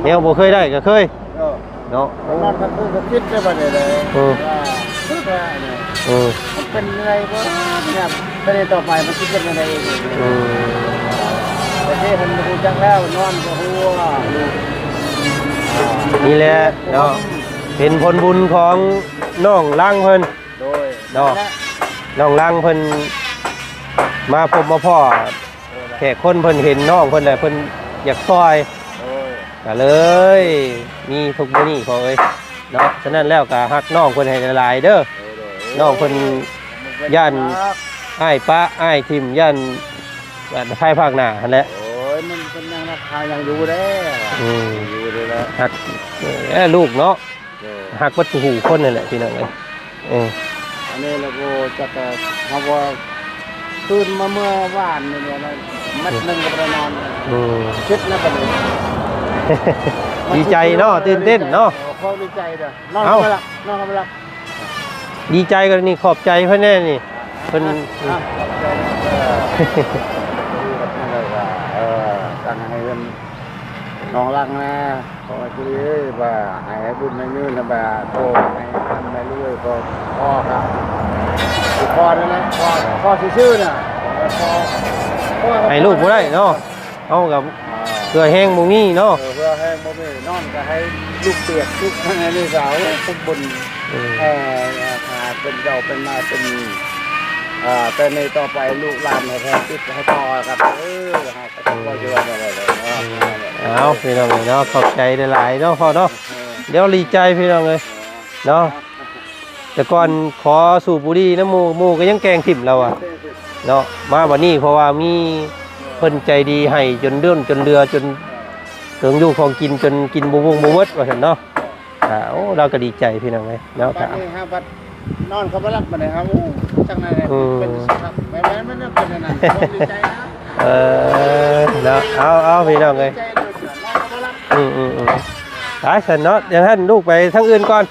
ແນວບໍ່ເຄີຍໄດ້ກໍເຄີຍ ເອີ ເນາະ ນອນກາງຄືນກໍຄິດໄດ້ບັດນີ້ເດ້ ເອີ ວ່າ ເອີ ມັນເປັນໄງບໍ່ເນຍ ໄປໃນຕໍ່ໄປມັນຊິເປັນຈັ່ງໃດອີກ ອືມ ແຕ່ທີ່ເພິ່ນຮູ້ຈັກແລ້ວ ນອນກໍຮູ້ ນີ້ແຫຼະເນາະ ເປັນຜົນບຸນຂອງນ້ອງລັງເພິ່ນ ໂດຍ ເນາະ ນັ້ນແຫຼະ ນ້ອງລັງເພິ່ນມາພົບມາພໍ້ ເອີ ແຂກຄົນເພິ່ນເຫັນນ້ອງເພິ່ນແຫຼະ ເພິ່ນຢາກຊ່ອຍ ໂດຍ ກະເລີຍມີທຸກມື້ນີ້ພໍ່ເອີຍເນາະ ສະນັ້ນແລ້ວກະຮັກນ້ອງເພິ່ນໃຫ້ຫຼາຍໆເດີ ໂດຍ ໂດຍ ນ້ອງເພິ່ນ ໂອ້ຍ ຢ້ານ ບໍ່ເປັນຫຍັງດອກ ອ້າຍປະອ້າຍຖິ້ມ ຢ້ານ ພາຍພາກໜ້າຫັ້ນແຫຼະ ໂອ້ຍ ມັນເປັນຫຍັງດອກ ຫາຫຍັງຢູ່ເດ້ ອືມ ຢູ່ເດ້ລະ ຮັກ ເອີ ລູກເນາະ ເອີ ຮັກເບິດຄູ່ຜູ້ຄົນນັ້ນແຫຼະພີ່ນ້ອງເອີຍ ເອີ ອັນນີ້ລະບໍ່ຈັກ ເຮົາວ່າຕື່ນມາເມື່ອວານນີ້ແຫຼະ ມັດໜຶ່ງກໍບໍ່ໄດ້ນອນ ອືມ ຄິດແລ້ວບັດນີ້ ດີໃຈເນາະ ຕື່ນເຕັ້ນເນາະ ຄວາມດີໃຈເດີ ນອນບໍ່ຫຼັບ ນອນບໍ່ຫຼັບ ດີໃຈກໍນີ້ ຂອບໃຈເພິ່ນແດ່ນີ້ ເພິ່ນ ອ່ະ ຂອບໃຈເດີ ເອີ ຕັ້ງໃຫ້ເພິ່ນ ນ້ອງລັງນະ ຂໍໃຫ້ເພິ່ນເອີຍ ວ່າໃຫ້ບຸນໃຫ້ຍືນ ແລ້ວວ່າໂຕໃຫ້ຮ່ຳໃຫ້ລວຍ ຂໍ ຂໍກະ ຂໍນັ້ນແຫຼະ ຂໍ ຂໍຊື່ໆນະ ຂໍ ຂໍ ໃຫ້ລູກບໍ່ໄດ້ເນາະ ເຮົາກໍ ອ່າ ເຫື່ອແຮງບໍ່ມີເນາະ ເອີ ເຫື່ອແຮງບໍ່ມີ ນອນກໍໃຫ້ລູກປຽກທຸກໃນນີ້ສາວ ເອີຍ ຄົນບຸນ ເອີ ເອີ ຫາເປັນເຈົ້າເປັນນາຍເປັນ ອ່າ ແຕ່ນີ້ຕໍ່ໄປລູກຫຼານໃຫ້ແທ້ຕິດໃຫ້ຕໍ່ກັນ ເອີ ເຮົາກໍບໍ່ຢູ່ວ່າແນວໃດເນາະ ເອົາ ພີ່ນ້ອງເອີຍເນາະ ຂອບໃຈຫຼາຍໆເນາະພໍ່ເນາະ ເອີ ດຽວດີໃຈພີ່ນ້ອງເອີຍເນາະ ແຕ່ກ່ອນຂໍສູບບຸຫຼີ່ນຳໝູ່ ໝູ່ກໍຍັງແກ່ງຖິ້ມລາວວ່າເນາະ ມາບັດນີ້ເພາະວ່າມີເພິ່ນໃຈດີໃຫ້ຈົນເດືອນຈົນເດືອ ຈົນເຖິງຢູ່ຂອງກິນ ຈົນກິນບໍ່ວົງບໍ່ໝົດວ່າຊັ້ນເນາະ ອ່າ ໂອ້ ລາວກໍດີໃຈພີ່ນ້ອງເອີຍເນາະ ບັດນີ້ຫາບັດນອນກໍບໍ່ຫຼັບບັດນີ້ຫາ ໂອ້ ຈັ່ງໃດແຫຼະ ອືມ ເປັນສະພາບແມ່ນໆ ມັນເປັນອັນນັ້ນ ຄວາມດີໃຈນະ ເອີ ເນາະ ເອົາ ເອົາ ພີ່ນ້ອງເອີຍ ດີໃຈໂລດນອນກໍບໍ່ຫຼັບ ອືມໆໆ ໄປຊັ້ນເນາະ ຢ່າງນັ້ນລູກໄປທາງອື່ນກ່ອນ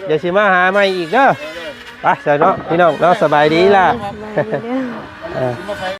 ດຽວຊິມາຫາໃໝ່ອີກເດີ ໄປຊະເນາະ ພີ່ນ້ອງເນາະ ສະບາຍດີລະ ສະບາຍດີເດີ ເອີ